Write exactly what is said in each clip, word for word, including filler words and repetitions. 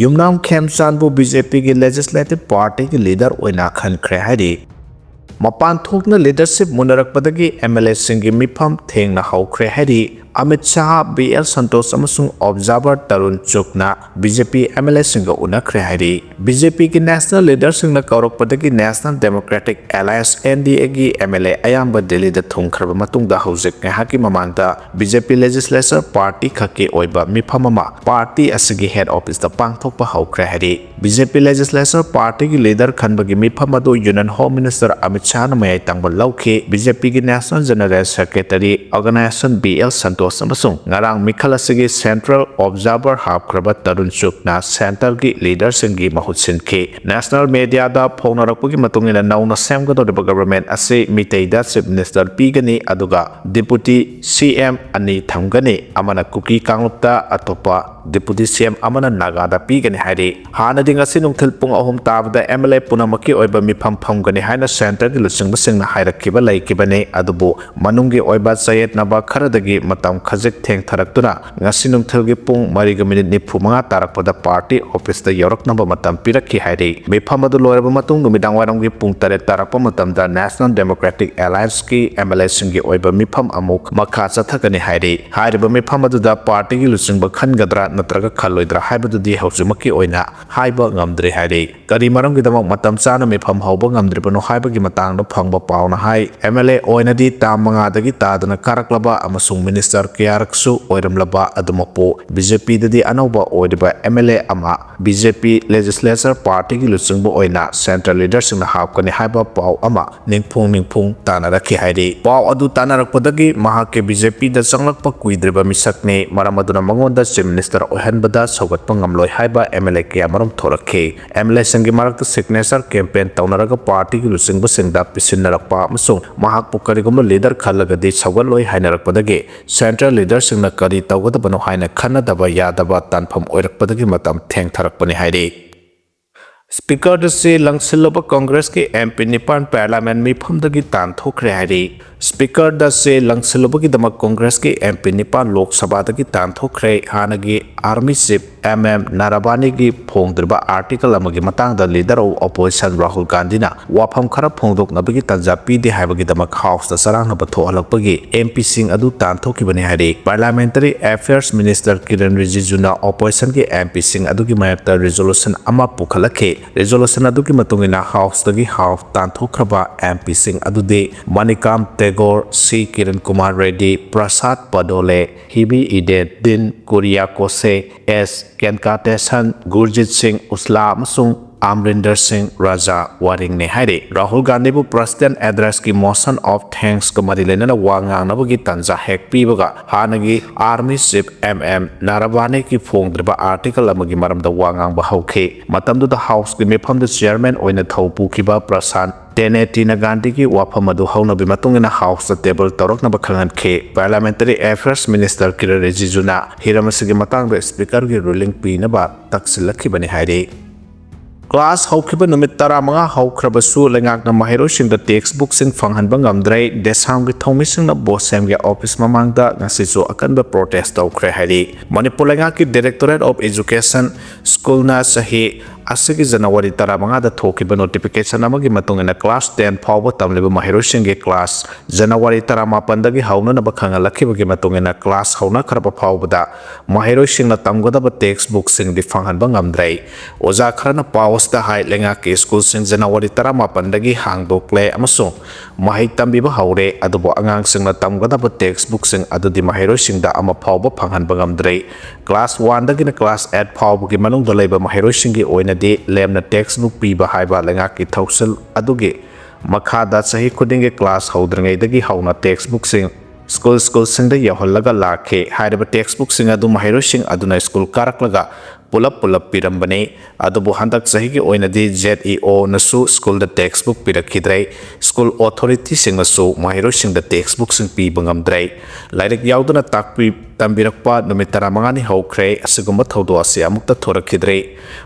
ꯌꯨꯝꯅꯥꯝ ꯈꯦꯝꯆꯥꯟꯕꯨ B J ꯄꯤꯒꯤ Legislative Partyꯒꯤ leader ꯑꯣꯏꯅ ꯈꯟꯈ꯭ꯔꯦ ꯍꯥꯏꯔꯤ꯫ ꯃꯄꯥꯟ ꯊꯣꯛꯅ leadership ꯃꯨꯟꯅꯔꯛꯄꯗꯒꯤ M L Aꯁꯤꯡꯒꯤ ꯃꯤꯐꯝ ꯊꯦꯡꯅ ꯍꯧꯈ꯭ꯔꯦ ꯍꯥꯏꯔꯤ꯫ ꯑꯃꯤꯠ ꯁꯥꯍ, ꯕꯤ ꯑꯦꯜ ꯁꯟꯇꯣꯁ ꯑꯃꯁꯨꯡ observer Tarun ꯆꯨꯒꯅ B J P M L Aꯁꯤꯡꯒ ꯎꯅꯈ꯭ꯔꯦ ꯍꯥꯏꯔꯤ꯫ B J Pꯒꯤ national leaderꯁꯤꯡꯅ ꯀꯧꯔꯛꯄꯗꯒꯤ National Democratic Alliance, N D Aꯒꯤ M L A ꯑꯌꯥꯝꯕ ꯗꯤꯜꯂꯤꯗ ꯊꯨꯡꯈ꯭ꯔꯕ ꯃꯇꯨꯡꯗ ꯍꯧꯖꯤꯛ ꯉꯥꯏꯍꯥꯛꯀꯤ ꯃꯃꯥꯡꯗ B J P Legislature Party ꯈꯛꯀꯤ ꯑꯣꯏꯕ ꯃꯤꯐꯝ ꯑꯃ party ꯑꯁꯤꯒꯤ head officeꯇ ꯄꯥꯡꯊꯣꯛꯄ ꯍꯧꯈ꯭ꯔꯦ ꯍꯥꯏꯔꯤ꯫ B J P Legislature Partyꯒꯤ leader ꯈꯟꯕꯒꯤ ꯃꯤꯐꯝ ꯑꯗꯨ Union Home Minister ꯑꯃꯤꯠ ꯁꯥꯍꯅ ꯃꯌꯥꯏ ꯇꯪꯕ ꯂꯧꯈꯤ꯫ B J Pꯒꯤ National General Secretary Organization B L Santosh ꯑꯃꯁꯨꯡ ꯉꯔꯥꯡ ꯃꯤꯈꯜ ꯑꯁꯤꯒꯤ Central Observer ꯍꯥꯞꯈ꯭ꯔꯕ ꯇꯔꯨꯟ ꯆꯨꯒꯅ centreꯒꯤ leaderꯁꯤꯡꯒꯤ ꯃꯍꯨꯠ ꯁꯤꯟꯈꯤ꯫ National mediaꯗ ꯐꯣꯡꯅꯔꯛꯄꯒꯤ ꯃꯇꯨꯡ ꯏꯟꯅ ꯅꯧꯅ ꯁꯦꯝꯒꯗꯧꯔꯤꯕ government ꯑꯁꯤ ꯃꯤꯇꯩꯗ Chief Minister ꯄꯤꯒꯅꯤ, ꯑꯗꯨꯒ Deputy C M ꯑꯅꯤ ꯊꯝꯒꯅꯤ, ꯑꯃꯅ ꯀꯨꯀꯤ ꯀꯥꯡꯂꯨꯞꯇ, ꯑꯇꯣꯞꯄ Deputy C M ꯑꯃꯅ ꯅꯥꯒꯥꯗ ꯄꯤꯒꯅꯤ ꯍꯥꯏꯔꯤ꯫ ꯍꯥꯟꯅꯗꯤ ꯉꯁꯤ ꯅꯨꯡꯊꯤꯜ ꯄꯨꯡ ꯑꯍꯨꯝ ꯇꯥꯕꯗ M L A ꯄꯨꯝꯅꯃꯛꯀꯤ ꯑꯣꯏꯕ ꯃꯤꯐꯝ ꯐꯝꯒꯅꯤ ꯍꯥꯏꯅ centreꯒꯤ ꯂꯨꯆꯤꯡꯕꯁꯤꯡꯅ ꯍꯥꯏꯔꯛꯈꯤꯕ ꯂꯩꯈꯤꯕꯅꯤ, ꯑꯗꯨꯕꯨ ꯃꯅꯨꯡꯒꯤ ꯑꯣꯏꯕ ꯆꯌꯦꯠꯅꯕ ꯈꯔꯗꯒꯤ ꯃꯇꯝ ꯈꯖꯤꯛ ꯊꯦꯡꯊꯔꯛꯇꯨꯅ ꯉꯁꯤ ꯅꯨꯡꯊꯤꯜꯒꯤ ꯄꯨꯡ ꯃꯔꯤꯒ minute ꯅꯤꯐꯨ ꯃꯉꯥ ꯇꯥꯔꯛꯄꯗ party officeꯇ ꯌꯧꯔꯛꯅꯕ ꯃꯇꯝ ꯄꯤꯔꯛꯈꯤ ꯍꯥꯏꯔꯤ꯫ ꯃꯤꯐꯝ ꯑꯗꯨ ꯂꯣꯏꯔꯕ ꯃꯇꯨꯡ ꯅꯨꯃꯤꯗꯥꯡꯋꯥꯏꯔꯝꯒꯤ ꯄꯨꯡ ꯇꯔꯦꯠ ꯇꯥꯔꯛꯄ ꯃꯇꯝꯗ National Democratic Allianceꯀꯤ M L Aꯁꯤꯡꯒꯤ ꯑꯣꯏꯕ ꯃꯤꯐꯝ ꯑꯃꯨꯛ ꯃꯈꯥ ꯆꯠꯊꯒꯅꯤ ꯍꯥꯏꯔꯤ꯫ ꯍꯥꯏꯔꯤꯕ ꯃꯤꯐꯝ ꯑꯗꯨꯗ partyꯒꯤ ꯂꯨꯆꯤꯡꯕ ꯈꯟꯒꯗ꯭ꯔꯥ ꯅꯠꯇ꯭ꯔꯒ ꯈꯜꯂꯣꯏꯗ꯭ꯔꯥ ꯍꯥꯏꯕꯗꯨꯗꯤ ꯍꯧꯖꯤꯛꯃꯛꯀꯤ ꯑꯣꯏꯅ ꯍꯥꯏꯕ ꯉꯝꯗ꯭ꯔꯤ ꯍꯥꯏꯔꯤ꯫ ꯀꯔꯤ ꯃꯔꯝꯒꯤꯗꯃꯛ ꯃꯇꯝ ꯆꯥꯅ ꯃꯤꯐꯝ ꯍꯧꯕ ꯉꯝꯗ꯭ꯔꯤꯕꯅꯣ ꯍꯥꯏꯕꯒꯤ ꯃꯇꯥꯡꯗ ꯐꯪꯕ ꯄꯥꯎꯅ ꯍꯥꯏ, M L A ꯑꯣꯏꯅꯗꯤ term ꯃꯉꯥꯗꯒꯤ ꯇꯥꯗꯅ ꯀꯥꯔꯛꯂꯕ ꯑꯃꯁꯨꯡ minister ꯀꯌꯥꯔꯛꯁꯨ ꯑꯣꯏꯔꯝꯂꯕ ꯑꯗꯨꯃꯛꯄꯨ B J Pꯗꯗꯤ ꯑꯅꯧꯕ ꯑꯣꯏꯔꯤꯕ M L A ꯑꯃ B J P Legislature Partyꯒꯤ ꯂꯨꯆꯤꯡꯕ ꯑꯣꯏꯅ centre leaderꯁꯤꯡꯅ ꯍꯥꯞꯀꯅꯤ ꯍꯥꯏꯕ ꯄꯥꯎ ꯑꯃ ꯅꯤꯡꯐꯣꯡ ꯅꯤꯡꯐꯣꯡ ꯇꯥꯅꯔꯛꯈꯤ ꯍꯥꯏꯔꯤ꯫ ꯄꯥꯎ ꯑꯗꯨ ꯇꯥꯅꯔꯛꯄꯗꯒꯤ ꯃꯍꯥꯛꯀꯤ B J Pꯗ ꯆꯪꯂꯛꯄ ꯀꯨꯏꯗ꯭ꯔꯤꯕ ꯃꯤꯁꯛꯅꯤ, ꯃꯔꯝ ꯑꯗꯨꯅ ꯃꯉꯣꯟꯗ Chief Minister ꯑꯣꯏꯍꯟꯕꯗ ꯁꯧꯒꯠꯄ ꯉꯝꯂꯣꯏ ꯍꯥꯏꯕ M L A ꯀꯌꯥꯃꯔꯨꯝ ꯊꯣꯔꯛꯈꯤ꯫ M L Aꯁꯤꯡꯒꯤ ꯃꯔꯛꯇ signature campaign ꯇꯧꯅꯔꯒ partyꯒꯤ ꯂꯨꯆꯤꯡꯕꯁꯤꯡꯗ ꯄꯤꯁꯤꯟꯅꯔꯛꯄ ꯑꯃꯁꯨꯡ ꯃꯍꯥꯛꯄꯨ ꯀꯔꯤꯒꯨꯝꯕ leader ꯈꯜꯂꯒꯗꯤ ꯁꯧꯒꯠꯂꯣꯏ ꯍꯥꯏꯅꯔꯛꯄꯗꯒꯤ central leaderꯁꯤꯡꯅ ꯀꯔꯤ ꯇꯧꯒꯗꯕꯅꯣ ꯍꯥꯏꯅ ꯈꯟꯅꯗꯕ ꯌꯥꯗꯕ ꯇꯥꯟꯐꯝ ꯑꯣꯏꯔꯛꯄꯗꯒꯤ ꯃꯇꯝ ꯊꯦꯡꯊꯔꯛꯄꯅꯤ ꯍꯥꯏꯔꯤ꯫ ꯁ꯭ꯄꯤꯀꯔꯗ ꯆꯦ ꯂꯪꯁꯤꯜꯂꯨꯕ ꯀꯣꯡꯒ꯭ꯔꯦꯁꯀꯤ ꯑꯦꯝ ꯄꯤ ꯅꯤꯄꯥꯟ ꯄꯥꯔꯂꯤꯌꯥꯃꯦꯟ ꯃꯤꯐꯝꯗꯒꯤ ꯇꯥꯟꯊꯣꯛꯈ꯭ꯔꯦ ꯍꯥꯏꯔꯤ꯫ ꯁ꯭ꯄꯤꯀꯔꯗ ꯆꯦ ꯂꯪꯁꯤꯜꯂꯨꯕꯒꯤꯗꯃꯛ ꯀꯣꯡꯒ꯭ꯔꯦꯁꯀꯤ ꯑꯦꯝ ꯄꯤ ꯅꯤꯄꯥꯟ ꯂꯣꯛ ꯁꯚꯥꯗꯒꯤ ꯇꯥꯟꯊꯣꯛꯈ꯭ꯔꯦ꯫ ꯍꯥꯟꯅꯒꯤ ꯑꯥꯔꯃꯤ ꯆꯤꯐ ꯑꯦꯝ ꯑꯦꯝ ꯅꯥꯔꯥꯕꯥꯅꯤꯒꯤ ꯐꯣꯡꯗ꯭ꯔꯤꯕ ꯑꯥꯔꯇꯤꯀꯜ ꯑꯃꯒꯤ ꯃꯇꯥꯡꯗ ꯂꯤꯗꯔ ꯑꯣꯐ ꯑꯣꯄꯣꯖꯤꯁꯟ ꯔꯥꯍꯨꯜ ꯒꯥꯟꯙꯤꯅ ꯋꯥꯐꯝ ꯈꯔ ꯐꯣꯡꯗꯣꯛꯅꯕꯒꯤ ꯇꯥꯟꯖꯥ ꯄꯤꯗꯦ ꯍꯥꯏꯕꯒꯤꯗꯃꯛ ꯍꯥꯎꯁꯇ ꯆꯔꯥꯡꯅꯕ ꯊꯣꯛꯍꯜꯂꯛꯄꯒꯤ ꯑꯦꯝ ꯄꯤꯁꯤꯡ ꯑꯗꯨ ꯇꯥꯟꯊꯣꯛꯈꯤꯕꯅꯤ ꯍꯥꯏꯔꯤ꯫ ꯄꯥꯔꯂꯤꯌꯥꯃꯦꯟꯇꯔꯤ ꯑꯦꯐꯤꯌꯔꯁ ꯃꯤꯅꯤꯁꯇꯔ ꯀꯤꯔꯟ ꯔꯤꯖꯤꯖꯨꯅ ꯑꯣꯄꯣꯖꯤꯁꯟꯒꯤ ꯑꯦꯝ ꯄꯤꯁꯤꯡ ꯑꯗꯨꯒꯤ ꯃꯥꯌꯣꯛꯇ ꯔꯤꯖꯣꯂꯨꯁꯟ ꯑꯃ ꯄꯨꯈꯠꯂꯛꯈꯤ꯫ ꯔꯤꯖꯣꯂꯨꯁꯟ ꯑꯗꯨꯒꯤ ꯃꯇꯨꯡ ꯏꯟꯅ ꯍꯥꯎꯁꯇꯒꯤ ꯍꯥꯎꯁ ꯇꯥꯟꯊꯣꯛꯈ꯭ꯔꯕ ꯑꯦꯝ ꯄꯤꯁꯤꯡ ꯑꯗꯨꯗꯤ ꯃꯅꯤꯀꯥꯟ ꯇꯦꯒꯣꯔ, ꯁꯤ ꯀꯤꯔꯟ ꯀꯨꯃꯥꯔ ꯔꯦꯗ꯭ꯗꯤ, ꯄ꯭ꯔꯁꯥꯗ ꯄꯗꯣꯂꯦ, ꯍꯤꯕꯤ ꯏꯗꯦꯟ, ꯗꯤꯟ ꯀꯨꯔꯤꯌꯥꯀꯣꯁꯦ, ꯑꯦꯁ ꯀꯦꯟꯀꯥꯇꯦꯁꯟ, ꯒꯨꯔꯖꯤꯠ ꯁꯤꯡ ꯎꯁꯂꯥ ꯑꯃꯁꯨꯡ ꯑꯃꯔꯤꯟꯗꯔ ꯁꯤꯡ ꯔꯥꯖꯥ ꯋꯥꯔꯤꯡꯅꯤ ꯍꯥꯏꯔꯤ꯫ ꯔꯥꯍꯨꯜ ꯒꯥꯟꯙꯤꯕꯨ ꯄ꯭ꯔꯁꯤꯗꯦꯟ ꯑꯦꯗ꯭ꯔꯦꯁꯀꯤ ꯃꯣꯁꯟ ꯑꯣꯐ ꯊꯦꯡꯛꯁꯀ ꯃꯔꯤ ꯂꯩꯅꯅ ꯋꯥ ꯉꯥꯡꯅꯕꯒꯤ ꯇꯥꯟꯖꯥ ꯍꯦꯛ ꯄꯤꯕꯒ ꯍꯥꯟꯅꯒꯤ ꯑꯥꯔꯃꯤ ꯆꯤꯐ ꯑꯦꯝ ꯑꯦꯝ ꯅꯥꯔꯥꯕꯥꯅꯦꯒꯤ ꯐꯣꯡꯗ꯭ꯔꯤꯕ ꯑꯥꯔꯇꯤꯀꯜ ꯑꯃꯒꯤ ꯃꯔꯝꯗ ꯋꯥ ꯉꯥꯡꯕ ꯍꯧꯈꯤ꯫ ꯃꯇꯝꯗꯨꯗ ꯍꯥꯎꯁꯀꯤ ꯃꯤꯐꯝꯗ ꯆꯤꯌꯔꯃꯦꯟ ꯑꯣꯏꯅ ꯊꯧ ꯄꯨꯈꯤꯕ ꯄ꯭ꯔꯁꯥꯟ ꯇꯦꯅꯦꯇꯤꯅ ꯒꯥꯟꯙꯤꯒꯤ ꯋꯥꯐꯝ ꯑꯗꯨ ꯍꯧꯅꯕꯤ ꯃꯇꯨꯡ ꯏꯟꯅ ꯍꯥꯎꯁꯇ ꯇꯦꯕꯜ ꯇꯧꯔꯛꯅꯕ ꯈꯪꯍꯟꯈꯤ꯫ ꯄꯥꯔꯂꯤꯌꯥꯃꯦꯟꯇꯔꯤ ꯑꯦꯐꯤꯌꯔꯁ ꯃꯤꯅꯤꯁꯇꯔ ꯀꯤꯔꯟ ꯔꯤꯖꯤꯖꯨꯅ ꯍꯤꯔꯝ ꯑꯁꯤꯒꯤ ꯃꯇꯥꯡꯗ ꯁ꯭ꯄꯤꯀꯔꯒꯤ ꯔꯨꯂꯤꯡ ꯄꯤꯅꯕ ꯇꯛꯁꯤꯜꯂꯛꯈꯤꯕꯅꯤ ꯍꯥꯏꯔꯤ꯫ ꯀ꯭ꯂꯥꯁ ꯍꯧꯈꯤꯕ ꯅꯨꯃꯤꯠ ꯇꯔꯥꯃꯉꯥ ꯍꯧꯈ꯭ꯔꯕꯁꯨ ꯂꯩꯉꯥꯛꯅ ꯃꯍꯩꯔꯣꯏꯁꯤꯡꯗ ꯇꯦꯛꯁ ꯕꯨꯛꯁꯤꯡ ꯐꯪꯍꯟꯕ ꯉꯝꯗ꯭ꯔꯦ꯫ ꯗꯦꯁꯥꯝꯒꯤ ꯊꯧꯃꯤꯁꯤꯡꯅ ꯕꯣꯁꯦꯝꯒꯤ ꯑꯣꯐꯤꯁ ꯃꯃꯥꯡꯗ ꯉꯁꯤꯁꯨ ꯑꯀꯟꯕ ꯄ꯭ꯔꯣꯇꯦꯁ ꯇꯧꯈ꯭ꯔꯦ ꯍꯥꯏꯔꯤ꯫ ꯃꯅꯤꯄꯨꯔ ꯂꯩꯉꯥꯛꯀꯤ ꯗꯥꯏꯔꯦꯛꯇꯣꯔꯦꯠ ꯑꯣꯐ ꯑꯦꯖꯨꯀꯦꯁꯟ ꯁ꯭ꯀꯨꯜꯅ ꯆꯍꯤ ꯑꯁꯤꯒꯤ ꯖꯅꯋꯥꯔꯤ ꯇꯔꯥꯃꯉꯥꯗ ꯊꯣꯛꯈꯤꯕ ꯅꯣꯇꯤꯐꯤꯀꯦꯁꯟ ꯑꯃꯒꯤ ꯃꯇꯨꯡ ꯏꯟꯅ ꯀ꯭ꯂꯥꯁ ꯇꯦꯟ ꯐꯥꯎꯕ ꯇꯝꯂꯤꯕ ꯃꯍꯩꯔꯣꯏꯁꯤꯡꯒꯤ ꯀ꯭ꯂꯥꯁ ꯖꯅꯋꯥꯔꯤ ꯇꯔꯥꯃꯥꯄꯟꯗꯒꯤ ꯍꯧꯅꯅꯕ ꯈꯪꯍꯜꯂꯛꯈꯤꯕꯒꯤ ꯃꯇꯨꯡ ꯏꯟꯅ ꯀ꯭ꯂꯥꯁ ꯍꯧꯅꯈ꯭ꯔꯕ ꯐꯥꯎꯕꯗ ꯃꯍꯩꯔꯣꯏꯁꯤꯡꯅ ꯇꯝꯒꯗꯕ ꯇꯦꯛꯁ ꯕꯨꯛꯁꯤꯡꯗꯤ ꯐꯪꯍꯟꯕ ꯉꯝꯗ꯭ꯔꯦ꯫ ꯑꯣꯖꯥ ꯈꯔꯅ ꯄꯥꯎ ꯑꯁꯤꯗ ꯍꯥꯏ, ꯂꯩꯉꯥꯛꯀꯤ ꯁ꯭ꯀꯨꯜꯁꯤꯡ ꯖꯅꯋꯥꯔꯤ ꯇꯔꯥꯃꯥꯄꯟꯗꯒꯤ ꯍꯥꯡꯗꯣꯛꯂꯦ ꯑꯃꯁꯨꯡ ꯃꯍꯩ ꯇꯝꯕꯤꯕ ꯍꯧꯔꯦ, ꯑꯗꯨꯕꯨ ꯑꯉꯥꯡꯁꯤꯡꯅ ꯇꯝꯒꯗꯕ ꯇꯦꯛꯁ ꯕꯨꯛꯁꯤꯡ ꯑꯗꯨꯗꯤ ꯃꯍꯩꯔꯣꯏꯁꯤꯡꯗ ꯑꯃ ꯐꯥꯎꯕ ꯐꯪꯍꯟꯕ ꯉꯝꯗ꯭ꯔꯦ꯫ ꯀ꯭ꯂꯥꯁ ꯋꯥꯟꯗꯒꯤꯅ ꯀ꯭ꯂꯥꯁ ꯑꯩꯠ ꯐꯥꯎꯕꯒꯤ ꯃꯅꯨꯡꯗ ꯂꯩꯕ ꯃꯍꯩꯔꯣꯏꯁꯤꯡꯒꯤ ꯑꯣꯏꯅꯗꯤ ꯂꯦꯝꯅ ꯇꯦꯛꯁ ꯕꯨꯛ ꯄꯤꯕ ꯍꯥꯏꯕ ꯂꯩꯉꯥꯛꯀꯤ ꯊꯧꯁꯤꯜ ꯑꯗꯨꯒꯤ ꯃꯈꯥꯗ ꯆꯍꯤ ꯈꯨꯗꯤꯡꯒꯤ ꯀ꯭ꯂꯥꯁ ꯍꯧꯗ꯭ꯔꯤꯉꯩꯗꯒꯤ ꯍꯧꯅ ꯇꯦꯛꯁ ꯕꯨꯛꯁꯤꯡ ꯁ꯭ꯀꯨꯜ ꯁ꯭ꯀꯨꯜꯁꯤꯡꯗ ꯌꯧꯍꯜꯂꯒ ꯂꯥꯛꯈꯤ꯫ ꯍꯥꯏꯔꯤꯕ ꯇꯦꯛꯁ ꯕꯨꯛꯁꯤꯡ ꯑꯗꯨ ꯃꯍꯩꯔꯣꯏꯁꯤꯡ ꯑꯗꯨꯅ ꯁ꯭ꯀꯨꯜ ꯀꯥꯔꯛꯂꯒ ꯄꯨꯂꯞ ꯄꯨꯂꯞ ꯄꯤꯔꯝꯕꯅꯤ꯫ ꯑꯗꯨꯕꯨ ꯍꯟꯗꯛ ꯆꯍꯤꯒꯤ ꯑꯣꯏꯅꯗꯤ ꯖꯦꯠ ꯏ ꯑꯣꯅꯁꯨ ꯁ꯭ꯀꯨꯜꯗ ꯇꯦꯛꯁ ꯕꯨꯛ ꯄꯤꯔꯛꯈꯤꯗ꯭ꯔꯦ꯫ ꯁ꯭ꯀꯨꯜ ꯑꯣꯊꯣꯔꯤꯇꯤꯁꯤꯡꯅꯁꯨ ꯃꯍꯩꯔꯣꯏꯁꯤꯡꯗ ꯇꯦꯛꯁ ꯕꯨꯛꯁꯤꯡ ꯄꯤꯕ ꯉꯝꯗ꯭ꯔꯦ꯫ ꯂꯥꯏꯔꯤꯛ ꯌꯥꯎꯗꯅ ꯇꯥꯛꯄꯤ ꯇꯝꯕꯤꯔꯛꯄ ꯅꯨꯃꯤꯠ ꯇꯔꯥꯃꯉꯥꯅꯤ ꯍꯧꯈ꯭ꯔꯦ꯫ ꯑꯁꯤꯒꯨꯝꯕ ꯊꯧꯗꯣꯛ ꯑꯁꯤ ꯑꯃꯨꯛꯇ ꯊꯣꯔꯛꯈꯤꯗ꯭ꯔꯦ꯫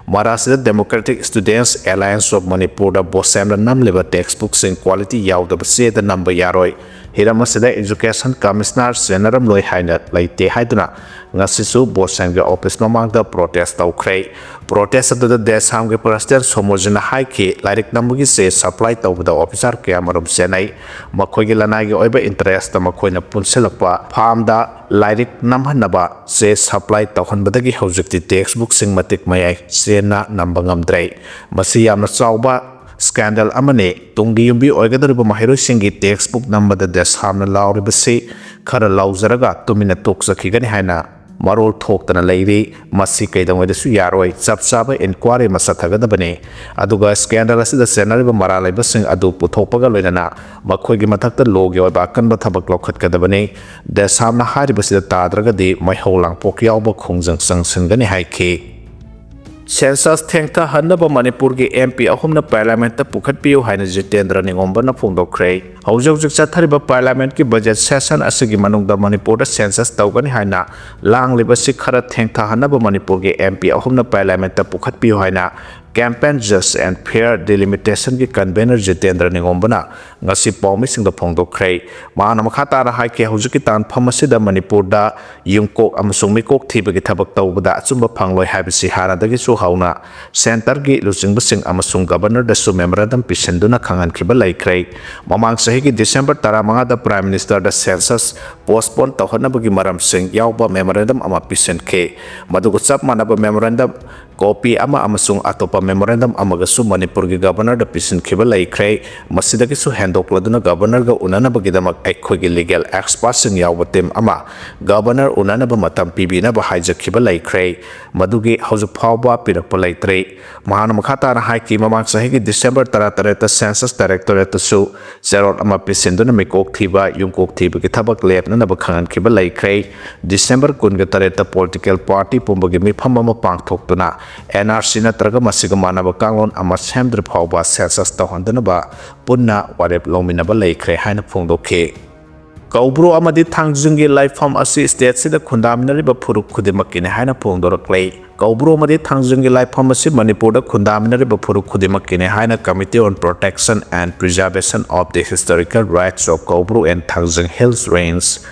ꯃꯔꯥꯁꯤꯗ Democratic Students Alliance of ꯃꯅꯤꯄꯨꯔꯗ ꯕꯣꯁꯦꯝꯅ ꯅꯝꯂꯤꯕ ꯇꯦꯛꯁ ꯕꯨꯛꯁꯤꯡ ꯀ꯭ꯋꯥꯂꯤꯇꯤ ꯌꯥꯎꯗꯕ ꯆꯦꯗ ꯅꯝꯕ ꯌꯥꯔꯣꯏ꯫ ꯍꯤꯔꯝ ꯑꯁꯤꯗ ꯏꯖꯨꯀꯦꯁꯟ ꯀꯃꯤꯁꯅꯔ ꯆꯦꯟꯅꯔꯝꯂꯣꯏ ꯍꯥꯏꯅ ꯂꯩꯇꯦ ꯍꯥꯏꯗꯨꯅ ꯉꯁꯤꯁꯨ ꯕꯣꯁꯦꯝꯒꯤ ꯑꯣꯐꯤꯁ ꯃꯃꯥꯡꯗ ꯄ꯭ꯔꯣꯇꯦꯁ ꯇꯧꯈ꯭ꯔꯦ꯫ ꯄ꯭ꯔꯣꯇꯦꯁ ꯑꯗꯨꯗ ꯗꯦꯁꯥꯝꯒꯤ ꯄ꯭ꯔꯁꯤꯗꯦꯟ ꯁꯣꯃꯣꯖꯤꯅ ꯍꯥꯏꯈꯤ, ꯂꯥꯏꯔꯤꯛ ꯅꯝꯕꯒꯤ ꯆꯦ ꯁꯄ꯭ꯂꯥꯏ ꯇꯧꯕꯗ ꯑꯣꯐꯤꯁꯥꯔ ꯀꯌꯥꯃꯔꯨꯝ ꯆꯦꯟꯅꯩ꯫ ꯃꯈꯣꯏꯒꯤ ꯂꯅꯥꯏꯒꯤ ꯑꯣꯏꯕ ꯏꯟꯇꯔꯦꯁꯇ ꯃꯈꯣꯏꯅ ꯄꯨꯟꯁꯤꯜꯂꯛꯄ ꯐꯥꯝꯗ ꯂꯥꯏꯔꯤꯛ ꯅꯝꯍꯟꯅꯕ ꯆꯦ ꯁꯄ꯭ꯂꯥꯏ ꯇꯧꯍꯟꯕꯗꯒꯤ ꯍꯧꯖꯤꯛꯇꯤ ꯇꯦꯛꯁ ꯕꯨꯛꯁꯤꯡ ꯃꯇꯤꯛ ꯃꯌꯥꯏ ꯆꯦꯟꯅ ꯅꯝꯕ ꯉꯝꯗ꯭ꯔꯦ꯫ ꯃꯁꯤ ꯌꯥꯝꯅ ꯆꯥꯎꯕ ꯁ꯭ꯀꯦꯟꯗꯦꯜ ꯑꯃꯅꯤ꯫ ꯇꯨꯡꯒꯤ ꯌꯨꯝꯕꯤ ꯑꯣꯏꯒꯗꯧꯔꯤꯕ ꯃꯍꯩꯔꯣꯏꯁꯤꯡꯒꯤ ꯇꯦꯛꯁ ꯕꯨꯛ ꯅꯝꯕꯗ ꯗꯦꯁꯥꯝꯅ ꯂꯥꯎꯔꯤꯕꯁꯤ ꯈꯔ ꯂꯥꯎꯖꯔꯒ ꯇꯨꯃꯤꯟꯅ ꯇꯣꯛꯆꯈꯤꯒꯅꯤ ꯍꯥꯏꯅ ꯃꯔꯣꯜ ꯊꯣꯛꯇꯅ ꯂꯩꯔꯤ꯫ ꯃꯁꯤ ꯀꯩꯗꯧꯉꯩꯗꯁꯨ ꯌꯥꯔꯣꯏ꯫ ꯆꯞ ꯆꯥꯕ ꯏꯟꯀ꯭ꯋꯥꯔꯤ ꯑꯃ ꯆꯠꯊꯒꯗꯕꯅꯤ꯫ ꯑꯗꯨꯒ ꯁ꯭ꯀꯦꯟꯗꯦꯜ ꯑꯁꯤꯗ ꯆꯦꯟꯅꯔꯤꯕ ꯃꯔꯥ ꯂꯩꯕꯁꯤꯡ ꯑꯗꯨ ꯄꯨꯊꯣꯛꯄꯒ ꯂꯣꯏꯅꯅ ꯃꯈꯣꯏꯒꯤ ꯃꯊꯛꯇ ꯂꯣꯒꯤ ꯑꯣꯏꯕ ꯑꯀꯟꯕ ꯊꯕꯛ ꯂꯧꯈꯠꯀꯗꯕꯅꯤ꯫ ꯗꯦꯁꯥꯝꯅ ꯍꯥꯏꯔꯤꯕꯁꯤꯗ ꯇꯥꯗ꯭ꯔꯒꯗꯤ ꯃꯩꯍꯧ ꯂꯥꯡꯄꯣꯛ ꯌꯥꯎꯕ ꯈꯣꯡꯖꯪ ꯆꯪꯁꯤꯟꯒꯅꯤ ꯍꯥꯏꯈꯤ꯫ ꯁꯦꯟꯁꯁ ꯊꯦꯡꯊꯍꯟꯅꯕ ꯃꯅꯤꯄꯨꯔꯒꯤ ꯑꯦꯝ ꯄꯤ ꯑꯍꯨꯝꯅ ꯄꯥꯔꯂꯤꯌꯥꯃꯦꯟꯠꯇ ꯄꯨꯈꯠꯄꯤꯌꯨ ꯍꯥꯏꯅ ꯖꯤꯇꯦꯟꯗ꯭ꯔ ꯅꯤꯉꯣꯝꯕꯅ ꯐꯣꯡꯗꯣꯛꯈ꯭ꯔꯦ꯫ ꯍꯧꯖꯤꯛ ꯍꯧꯖꯤꯛ ꯆꯠꯊꯔꯤꯕ ꯄꯥꯔꯂꯤꯌꯥꯃꯦꯟꯠꯀꯤ ꯕꯖꯦꯠ ꯁꯦꯁꯟ ꯑꯁꯤꯒꯤ ꯃꯅꯨꯡꯗ ꯃꯅꯤꯄꯨꯔꯗ ꯁꯦꯟꯁꯁ ꯇꯧꯒꯅꯤ ꯍꯥꯏꯅ ꯂꯥꯡꯂꯤꯕꯁꯤ ꯈꯔ ꯊꯦꯡꯊꯍꯟꯅꯕ ꯃꯅꯤꯄꯨꯔꯒꯤ ꯑꯦꯝ ꯄꯤ ꯑꯍꯨꯝꯅ ꯄꯥꯔꯂꯤꯌꯥꯃꯦꯟꯠꯇ ꯄꯨꯈꯠꯄꯤꯌꯨ ꯍꯥꯏꯅ Campaign Just and Fair Delimitation ꯒꯤ ꯀꯟꯚꯦꯅꯔ ꯖꯤꯇꯦꯟꯗ꯭ꯔ ꯅꯤꯉꯣꯝꯕꯅ ꯉꯁꯤ ꯄꯥꯎꯃꯤꯁꯤꯡꯗ ꯐꯣꯡꯗꯣꯛꯈ꯭ꯔꯦ꯫ ꯃꯍꯥꯛꯅ ꯃꯈꯥ ꯇꯥꯅ ꯍꯥꯏꯈꯤ, ꯍꯧꯖꯤꯛꯀꯤ ꯇꯥꯟꯐꯝ ꯑꯁꯤꯗ ꯃꯅꯤꯄꯨꯔꯗ ꯌꯨꯝꯀꯣꯛ ꯑꯃꯁꯨꯡ ꯃꯤꯀꯣꯛ ꯊꯤꯕꯒꯤ ꯊꯕꯛ ꯇꯧꯕꯗ ꯑꯆꯨꯝꯕ ꯐꯪꯂꯣꯏ ꯍꯥꯏꯕꯁꯤ ꯍꯥꯟꯅꯗꯒꯤꯁꯨ ꯍꯧꯅ ꯁꯦꯟꯇꯔꯒꯤ ꯂꯨꯆꯤꯡꯕꯁꯤꯡ ꯑꯃꯁꯨꯡ ꯒꯕꯔꯅꯔꯗꯁꯨ ꯃꯦꯃꯣꯔꯦꯟꯗꯝ ꯄꯤꯁꯤꯟꯗꯨꯅ ꯈꯪꯍꯟꯈꯤꯕ ꯂꯩꯈ꯭ꯔꯦ꯫ ꯃꯃꯥꯡ ꯆꯍꯤꯒꯤ ꯗꯤꯁꯦꯝꯕꯔ ꯇꯔꯥꯃꯉꯥꯗ ꯄ꯭ꯔꯥꯏꯝ ꯃꯤꯅꯤꯁꯇꯔꯗ ꯁꯦꯟꯁꯁ ꯄꯣꯁꯄꯣꯟ ꯇꯧꯍꯟꯅꯕꯒꯤ ꯃꯔꯝꯁꯤꯡ ꯌꯥꯎꯕ ꯃꯦꯃꯣꯔꯦꯟꯗꯝ ꯑꯃ ꯄꯤꯁꯤꯟꯈꯤ꯫ ꯃꯗꯨꯒ ꯆꯞ ꯃꯥꯟꯅꯕ ꯃꯦꯃꯣꯔꯦꯟꯗꯝ copy ꯑꯃ ꯑꯃꯁꯨꯡ ꯑꯇꯣꯞꯄ memorandum ꯑꯃꯒꯁꯨ ꯃꯅꯤꯄꯨꯔꯒꯤ Governorꯗ ꯄꯤꯁꯤꯟꯈꯤꯕ ꯂꯩꯈ꯭ꯔꯦ꯫ ꯃꯁꯤꯗꯒꯤꯁꯨ ꯍꯦꯟꯗꯣꯛꯂꯗꯨꯅ Governorꯒ ꯎꯅꯅꯕꯒꯤꯗꯃꯛ ꯑꯩꯈꯣꯏꯒꯤ legal expertꯁꯤꯡ ꯌꯥꯎꯕ team ꯑꯃ Governor ꯎꯅꯅꯕ ꯃꯇꯝ ꯄꯤꯕꯤꯅꯕ ꯍꯥꯏꯖꯈꯤꯕ ꯂꯩꯈ꯭ꯔꯦ꯫ ꯃꯗꯨꯒꯤ ꯍꯧꯖꯤꯛ ꯐꯥꯎꯕ ꯄꯤꯔꯛꯄ ꯂꯩꯇ꯭ꯔꯤ꯫ ꯃꯍꯥꯛꯅ ꯃꯈꯥ ꯇꯥꯅ ꯍꯥꯏꯈꯤ, ꯃꯃꯥꯡ ꯆꯍꯤꯒꯤ December ꯇꯔꯥꯇꯔꯦꯠꯇ Census Directorateꯇꯁꯨ ꯆꯦꯔꯣꯜ ꯑꯃ ꯄꯤꯁꯤꯟꯗꯨꯅ ꯃꯤꯀꯣꯛ ꯊꯤꯕ, ꯌꯨꯝꯀꯣꯛ ꯊꯤꯕꯒꯤ ꯊꯕꯛ ꯂꯦꯞꯅꯅꯕ ꯈꯪꯍꯟꯈꯤꯕ ꯂꯩꯈ꯭ꯔꯦ꯫ December ꯀꯨꯟꯒ ꯇꯔꯦꯠꯇ political party ꯄꯨꯝꯕꯒꯤ ꯃꯤꯐꯝ ꯑꯃ ꯄꯥꯡꯊꯣꯛꯇꯨꯅ N R C ꯅꯠꯇ꯭ꯔꯒ ꯃꯁꯤꯒ ꯃꯥꯟꯅꯕ ꯀꯥꯡꯂꯣꯟ ꯑꯃ ꯁꯦꯝꯗ꯭ꯔꯤ ꯐꯥꯎꯕ census ꯇꯧꯍꯟꯗꯅꯕ ꯄꯨꯟꯅ ꯋꯥꯔꯦꯞ ꯂꯧꯃꯤꯟꯅꯕ ꯂꯩꯈ꯭ꯔꯦ ꯍꯥꯏꯅ ꯐꯣꯡꯗꯣꯛꯈꯤ꯫ ꯀꯧꯕ꯭ꯔꯨ ꯑꯃꯗꯤ ꯊꯥꯡꯖꯤꯡꯒꯤ ꯂꯥꯏꯐꯝ ꯑꯁꯤ stateꯁꯤꯗ ꯈꯨꯟꯗꯥꯃꯤꯟꯅꯔꯤꯕ ꯐꯨꯔꯨꯞ ꯈꯨꯗꯤꯡꯃꯛꯀꯤꯅꯤ ꯍꯥꯏꯅ ꯐꯣꯡꯗꯣꯔꯛꯂꯦ꯫ ꯀꯧꯕ꯭ꯔꯨ ꯑꯃꯗꯤ ꯊꯥꯡꯖꯤꯡꯒꯤ ꯂꯥꯏꯐꯝ ꯑꯁꯤ ꯃꯅꯤꯄꯨꯔꯗ ꯈꯨꯟꯗꯥꯃꯤꯟꯅꯔꯤꯕ ꯐꯨꯔꯨꯞ ꯈꯨꯗꯤꯡꯃꯛꯀꯤꯅꯤ ꯍꯥꯏꯅ Committee on Protection and Preservation of the Historical Rights of Kaubru and Thangjing Hills Range,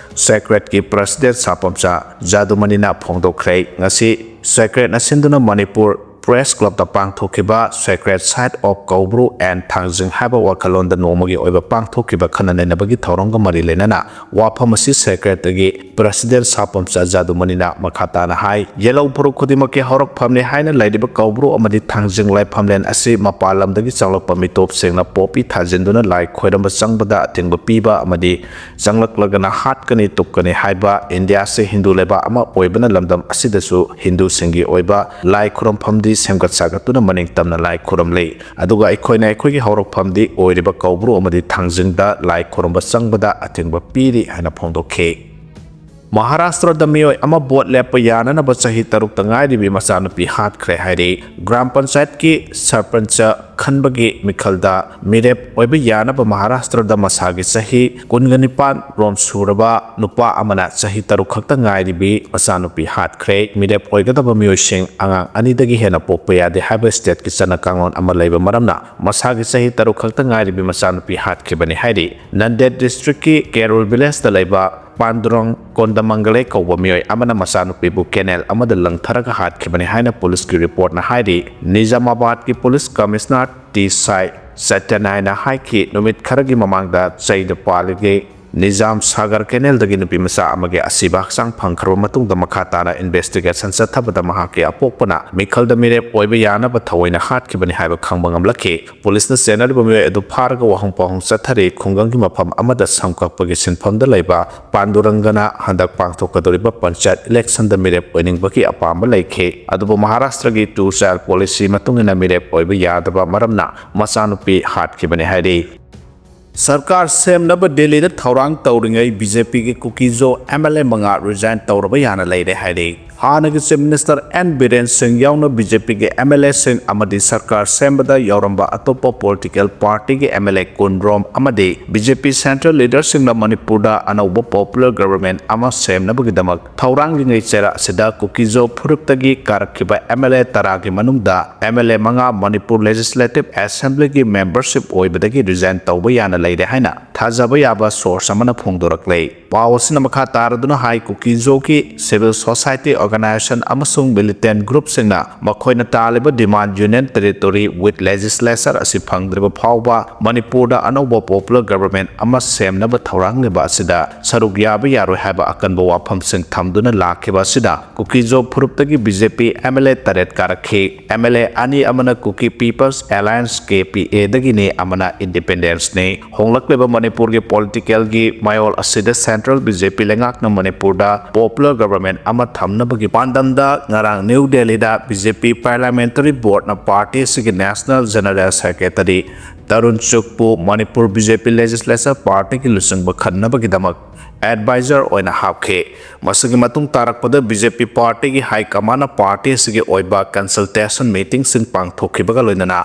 SACRED ꯀꯤ President ꯁꯥꯄꯝꯆꯥ ꯖꯥꯗꯨꯃꯅꯤꯅ ꯐꯣꯡꯗꯣꯛꯈ꯭ꯔꯦ꯫ ꯉꯁꯤ SACRED ꯅ ꯁꯤꯟꯗꯨꯅ ꯃꯅꯤꯄꯨꯔ Press Clubꯇ ꯄꯥꯡꯊꯣꯛꯈꯤꯕ Sacred Site of Kaubru and Thangjing ꯍꯥꯏꯕ ꯋꯥꯈꯜꯂꯣꯟꯗ ꯅꯣꯡꯃꯒꯤ ꯑꯣꯏꯕ ꯄꯥꯡꯊꯣꯛꯈꯤꯕ ꯈꯟꯅ ꯅꯩꯅꯕꯒꯤ ꯊꯧꯔꯝꯒ ꯃꯔꯤ ꯂꯩꯅꯅ ꯋꯥꯐꯝ ꯑꯁꯤ SACRED ꯀꯤ President ꯁꯥꯄꯝꯆꯥ ꯖꯥꯗꯨꯃꯅꯤꯅ ꯃꯈꯥ ꯇꯥꯅ ꯍꯥꯏ, ꯌꯦꯜꯍꯧ ꯐꯨꯔꯨꯞ ꯈꯨꯗꯤꯡꯃꯛꯀꯤ ꯍꯧꯔꯛꯐꯝꯅꯤ ꯍꯥꯏꯅ ꯂꯩꯔꯤꯕ ꯀꯧꯕ꯭ꯔꯨ ꯑꯃꯗꯤ ꯊꯥꯡꯖꯤꯡ ꯂꯥꯏꯐꯝꯂꯦꯟ ꯑꯁꯤ ꯃꯄꯥꯟ ꯂꯝꯗꯒꯤ ꯆꯪꯂꯛꯄ ꯃꯤꯇꯣꯞꯁꯤꯡꯅ ꯄꯣꯄꯤ ꯊꯥꯖꯤꯟꯗꯨꯅ ꯂꯥꯏ ꯈꯣꯏꯔꯝꯕ ꯆꯪꯕꯗ ꯑꯊꯤꯡꯕ ꯄꯤꯕ ꯑꯃꯗꯤ ꯆꯪꯂꯛꯂꯒꯅ ꯍꯥꯠꯀꯅꯤ, ꯇꯨꯞꯀꯅꯤ ꯍꯥꯏꯕ ꯏꯟꯗꯤꯌꯥꯁꯤ ꯍꯤꯟꯗꯨ ꯂꯩꯕꯥꯛ ꯑꯃ ꯑꯣꯏꯕꯅ ꯂꯝꯗꯝ ꯑꯁꯤꯗꯁꯨ ꯍꯤꯟꯗꯨꯁꯤꯡꯒꯤ ꯑꯣꯏꯕ ꯂꯥꯏ ꯈꯨꯔꯨꯝꯐꯝꯗꯤ ꯁꯦꯝꯒꯠ ꯁꯥꯒꯠꯇꯨꯅ ꯃꯅꯤꯡ ꯇꯝꯅ ꯂꯥꯏ ꯈꯨꯔꯨꯝꯂꯤ꯫ ꯑꯗꯨꯒ ꯑꯩꯈꯣꯏꯅ ꯑꯩꯈꯣꯏꯒꯤ ꯍꯧꯔꯛꯐꯝꯗꯤ ꯑꯣꯏꯔꯤꯕ ꯀꯧꯕ꯭ꯔꯨ ꯑꯃꯗꯤ ꯊꯥꯡꯖꯤꯡꯗ ꯂꯥꯏ ꯈꯨꯔꯨꯝꯕ ꯆꯪꯕꯗ ꯑꯊꯤꯡꯕ ꯄꯤꯔꯤ ꯍꯥꯏꯅ ꯐꯣꯡꯗꯣꯛꯈꯤ꯫ ꯃꯍꯥꯔꯥꯁꯇ꯭ꯔꯗ ꯃꯤꯑꯣꯏ ꯑꯃ ꯚꯣꯠ ꯂꯦꯞꯄ ꯌꯥꯅꯅꯕ ꯆꯍꯤ ꯇꯔꯨꯛꯇ ꯉꯥꯏꯔꯤꯕꯤ ꯃꯆꯥꯅꯨꯄꯤ ꯍꯥꯠꯈ꯭ꯔꯦ ꯍꯥꯏꯔꯤ꯫ ꯒ꯭ꯔꯥꯝ ꯄꯟꯆꯥꯌꯠꯀꯤ ꯁꯔꯄꯟꯆ ꯈꯟꯕꯒꯤ ꯃꯤꯈꯜꯗ ꯃꯤꯔꯦꯞ ꯑꯣꯏꯕ ꯌꯥꯅꯕ ꯃꯍꯥꯔꯥꯁꯇ꯭ꯔꯗ ꯃꯁꯥꯒꯤ ꯆꯍꯤ ꯀꯨꯟꯒ ꯅꯤꯄꯥꯟ ꯔꯣꯝ ꯁꯨꯔꯕ ꯅꯨꯄꯥ ꯑꯃꯅ ꯆꯍꯤ ꯇꯔꯨꯛ ꯈꯛꯇ ꯉꯥꯏꯔꯤꯕꯤ ꯃꯆꯥꯅꯨꯄꯤ ꯍꯥꯠꯈ꯭ꯔꯦ꯫ ꯃꯤꯔꯦꯞ ꯑꯣꯏꯒꯗꯕ ꯃꯤꯑꯣꯏꯁꯤꯡ ꯑꯉꯥꯡ ꯑꯅꯤꯗꯒꯤ ꯍꯦꯟꯅ ꯄꯣꯛꯄ ꯌꯥꯗꯦ ꯍꯥꯏꯕ stateꯀꯤ ꯆꯠꯅ ꯀꯥꯡꯂꯣꯟ ꯑꯃ ꯂꯩꯕ ꯃꯔꯝꯅ ꯃꯁꯥꯒꯤ ꯆꯍꯤ ꯇꯔꯨꯛ ꯈꯛꯇ ꯉꯥꯏꯔꯤꯕꯤ ꯃꯆꯥꯅꯨꯄꯤ ꯍꯥꯠꯈꯤꯕꯅꯤ ꯍꯥꯏꯔꯤ꯫ ꯅꯟꯗꯦꯗ districtꯀꯤ ꯀꯦꯔꯣꯜ villageꯇ ꯂꯩꯕ ꯄꯥꯟꯗꯨꯔꯪ ꯀꯣꯟꯗꯃꯪꯒꯂꯦ ꯀꯧꯕ ꯃꯤꯑꯣꯏ ꯑꯃꯅ ꯃꯆꯥꯅꯨꯄꯤꯕꯨ canal ꯑꯃꯗ ꯂꯪꯊꯔꯒ ꯍꯥꯠꯈꯤꯕꯅꯤ ꯍꯥꯏꯅ ꯄꯨꯂꯤꯁꯀꯤ reportꯅ ꯍꯥꯏꯔꯤ꯫ ꯅꯤꯖꯥꯃꯥꯕꯥꯗꯀꯤ ꯄꯨꯂꯤꯁ ꯀꯃꯤꯁꯅꯔ ꯇꯤ ꯁꯥꯏ ꯁꯇ꯭ꯌꯅꯥꯌꯅ ꯍꯥꯏꯈꯤ, ꯅꯨꯃꯤꯠ ꯈꯔꯒꯤ ꯃꯃꯥꯡꯗ ꯆꯩꯗ ꯄꯥꯜꯂꯤꯒꯦ ꯅꯤꯖꯥꯝ ꯁꯥꯒꯔ ꯀꯦꯅꯦꯜꯗꯒꯤ ꯅꯨꯄꯤ ꯃꯆꯥ ꯑꯃꯒꯤ ꯑꯁꯤꯕ ꯍꯛꯆꯥꯡ ꯐꯪꯈ꯭ꯔꯕ ꯃꯇꯨꯡꯗ ꯃꯈꯥ ꯇꯥꯅ ꯏꯟꯚꯦꯁꯇꯤꯒꯦꯁꯟ ꯆꯠꯊꯕꯗ ꯃꯍꯥꯛꯀꯤ ꯑꯄꯣꯛꯄꯅ ꯃꯤꯈꯜꯗ ꯃꯤꯔꯦꯞ ꯑꯣꯏꯕ ꯌꯥꯅꯕ ꯊꯑꯣꯏꯅ ꯍꯥꯠꯈꯤꯕꯅꯤ ꯍꯥꯏꯕ ꯈꯪꯕ ꯉꯝꯂꯛꯈꯤ꯫ ꯄꯨꯂꯤꯁꯅ ꯆꯦꯟꯅꯔꯤꯕ ꯃꯤꯑꯣꯏ ꯑꯗꯨ ꯐꯥꯔꯒ ꯋꯥꯍꯪ ꯄꯥꯎꯍꯪ ꯆꯠꯊꯔꯤ꯫ ꯈꯨꯡꯒꯪꯒꯤ ꯃꯐꯝ ꯑꯃꯗ ꯁꯝ ꯀꯛꯄꯒꯤ ꯁꯤꯟꯐꯝꯗ ꯂꯩꯕ ꯄꯥꯟꯗꯨꯔꯪꯒꯅ ꯍꯟꯗꯛ ꯄꯥꯡꯊꯣꯛꯀꯗꯧꯔꯤꯕ ꯄꯟꯆꯥꯌꯠ ꯏꯂꯦꯛꯁꯟꯗ ꯃꯤꯔꯦꯞ ꯑꯣꯏꯅꯤꯡꯕꯒꯤ ꯑꯄꯥꯝꯕ ꯂꯩꯈꯤ꯫ ꯑꯗꯨꯕꯨ ꯃꯍꯥꯔꯥꯁꯇ꯭ꯔꯒꯤ ꯇꯨ ꯆꯥꯏꯜ ꯄꯣꯂꯤꯁꯤ ꯃꯇꯨꯡ ꯏꯟꯅ ꯃꯤꯔꯦꯞ ꯑꯣꯏꯕ ꯌꯥꯗꯕ ꯃꯔꯝꯅ ꯃꯆꯥꯅꯨꯄꯤ ꯍꯥꯠꯈꯤꯕꯅꯤ ꯍꯥꯏꯔꯤ꯫ ꯁꯔꯀꯥꯔ ꯁꯦꯝꯅꯕ ꯗꯤꯜꯂꯤꯗ ꯊꯧꯔꯥꯡ ꯇꯧꯔꯤꯉꯩ ꯕꯤ ꯖꯦ ꯄꯤꯒꯤ ꯀꯨꯀꯤꯖꯣ ꯑꯦꯝ ꯑꯦꯜ ꯑꯦ ꯃꯉꯥ ꯔꯤꯖꯥꯏꯟ ꯇꯧꯔꯕ ꯌꯥꯅ ꯂꯩꯔꯦ ꯍꯥꯏꯔꯤ꯫ ꯍꯥꯟꯅꯒꯤ ꯆꯤꯐ ꯃꯤꯅꯤꯁꯇꯔ ꯑꯦꯟ ꯕꯤꯔꯦꯟ ꯁꯤꯡ ꯌꯥꯎꯅ ꯕꯤ ꯖꯦ ꯄꯤꯒꯤ ꯑꯦꯝ ꯑꯦꯜ ꯑꯦꯁꯤꯡ ꯑꯃꯗꯤ ꯁꯔꯀꯥꯔ ꯁꯦꯝꯕꯗ ꯌꯥꯎꯔꯝꯕ ꯑꯇꯣꯞꯄ ꯄꯣꯂꯤꯇꯤꯀꯦꯜ ꯄꯥꯔꯇꯤꯒꯤ ꯑꯦꯝ ꯑꯦꯜ ꯑꯦ ꯀꯨꯟꯔꯣꯝ ꯑꯃꯗꯤ ꯕꯤ ꯖꯦ ꯄꯤ ꯁꯦꯟꯇ꯭ꯔꯦꯜ ꯂꯤꯗꯔꯁꯤꯡꯅ ꯃꯅꯤꯄꯨꯔꯗ ꯑꯅꯧꯕ ꯄꯣꯄꯨꯂꯔ ꯒꯕꯔꯃꯦꯟ ꯑꯃ ꯁꯦꯝꯅꯕꯒꯤꯗꯃꯛ ꯊꯧꯔꯥꯡꯂꯤꯉꯩ ꯆꯩꯔꯥꯛ ꯑꯁꯤꯗ ꯀꯨꯀꯤꯖꯣ ꯐꯨꯔꯨꯞꯇꯒꯤ ꯀꯥꯔꯛꯈꯤꯕ ꯑꯦꯝ ꯑꯦꯜ ꯑꯦ ꯇꯔꯥꯒꯤ ꯃꯅꯨꯡꯗ ꯑꯦꯝ ꯑꯦꯜ ꯑꯦ ꯃꯉꯥ ꯃꯅꯤꯄꯨꯔ ꯂꯦꯖꯤꯁꯂꯦꯇꯤꯚ ꯑꯦꯁꯦꯝꯕ꯭ꯂꯤꯒꯤ ꯃꯦꯝꯕꯔꯁꯤꯞ ꯑꯣꯏꯕꯗꯒꯤ ꯔꯤꯖꯥꯏꯟ ꯇꯧꯕ ꯌꯥꯅ ꯂꯩꯔꯦ ꯍꯥꯏꯅ ꯊꯥꯖꯕ ꯌꯥꯕ ꯁꯣꯔꯁ ꯑꯃꯅ ꯐꯣꯡꯗꯣꯔꯛꯂꯦ꯫ ꯄꯥꯎ ꯑꯁꯤꯅ ꯃꯈꯥ ꯇꯥꯔꯗꯨꯅ ꯍꯥꯏ, ꯀꯨꯀꯤꯖꯣꯒꯤ ꯁꯤꯚꯤꯜ ꯁꯣꯁꯥꯏꯇꯤ ꯑꯣꯔꯒꯅꯥꯏꯖꯦꯁꯟ ꯑꯃꯁꯨꯡ ꯃꯤꯂꯤꯇꯦꯟ ꯒ꯭ꯔꯨꯞꯁꯤꯡꯅ ꯃꯈꯣꯏꯅ ꯇꯥꯜꯂꯤꯕ ꯗꯤꯃꯥꯟ ꯌꯨꯅꯤꯌꯟ ꯇꯦꯔꯤꯇꯣꯔꯤ ꯋꯤꯠ ꯂꯦꯖꯤꯁꯂꯦꯆꯔ ꯑꯁꯤ ꯐꯪꯗ꯭ꯔꯤꯕ ꯐꯥꯎꯕ ꯃꯅꯤꯄꯨꯔꯗ ꯑꯅꯧꯕ ꯄꯣꯄꯨꯂꯔ ꯒꯕꯔꯃꯦꯟ ꯑꯃ ꯁꯦꯝꯅꯕ ꯊꯧꯔꯥꯡꯂꯤꯕ ꯑꯁꯤꯗ ꯁꯔꯨꯛ ꯌꯥꯕ ꯌꯥꯔꯣꯏ ꯍꯥꯏꯕ ꯑꯀꯟꯕ ꯋꯥꯐꯝꯁꯤꯡ ꯊꯝꯗꯨꯅ ꯂꯥꯛꯈꯤꯕ ꯑꯁꯤꯗ ꯀꯨꯀꯤꯖꯣ ꯐꯨꯔꯨꯞꯇꯒꯤ B J P M L A ꯇꯔꯦꯠ ꯀꯥꯔꯛꯈꯤ꯫ ꯑꯦꯝ ꯑꯦꯜ ꯑꯦ ꯑꯅꯤ ꯑꯃꯅ ꯀꯨꯀꯤ ꯄꯤꯄꯜꯁ ꯑꯦꯂꯥꯌꯟꯁ, ꯀꯦ ꯄꯤ ꯑꯦꯗꯒꯤꯅꯤ, ꯑꯃꯅ ꯏꯟꯗꯤꯄꯦꯟꯗꯦꯟꯁꯅꯤ꯫ ꯍꯣꯡꯂꯛꯂꯤꯕ ꯃꯅꯤꯄꯨꯔꯒꯤ ꯄꯣꯂꯤꯇꯤꯀꯦꯜꯒꯤ ꯃꯌꯣꯜ ꯑꯁꯤꯗ ꯁꯦꯟꯇ꯭ꯔꯦꯜ ꯕꯤ ꯖꯦ ꯄꯤ ꯂꯩꯉꯥꯛꯅ ꯃꯅꯤꯄꯨꯔꯗ ꯄꯣꯄꯨꯂꯔ ꯒꯕꯔꯃꯦꯟ ꯑꯃ ꯊꯝꯅꯕꯒꯤ ꯄꯥꯟꯗꯝꯗ ꯉꯔꯥꯡ ꯅ꯭ꯌꯨ ꯗꯦꯜꯂꯤꯗ ꯕꯤ ꯖꯦ ꯄꯤ ꯄꯥꯔꯂꯤꯌꯥꯃꯦꯟꯇꯔꯤ ꯕꯣꯔꯗꯅ ꯄꯥꯔꯇꯤ ꯑꯁꯤꯒꯤ ꯅꯦꯁꯅꯦꯜ ꯖꯦꯅꯔꯦꯜ ꯁꯦꯀ꯭ꯔꯦꯇꯔꯤ ꯇꯔꯨꯟ ꯆꯨꯒꯄꯨ Manipur B J P legislature ꯄꯥꯔꯇꯤꯒꯤ ꯂꯨꯆꯤꯡꯕ ꯈꯟꯅꯕꯒꯤꯗꯃꯛ ꯑꯦꯗꯚꯥꯏꯖꯔ ꯑꯣꯏꯅ ꯍꯥꯞꯈꯤ꯫ ꯃꯁꯤꯒꯤ ꯃꯇꯨꯡ ꯇꯥꯔꯛꯄꯗ ꯕꯤ ꯖꯦ ꯄꯤ ꯄꯥꯔꯇꯤꯒꯤ ꯍꯥꯏ ꯀꯃꯥꯟꯅ ꯄꯥꯔꯇꯤ ꯑꯁꯤꯒꯤ ꯑꯣꯏꯕ ꯀꯟꯁꯜꯇꯦꯁꯟ ꯃꯤꯇꯤꯡꯁꯤꯡ ꯄꯥꯡꯊꯣꯛꯈꯤꯕꯒ ꯂꯣꯏꯅꯅ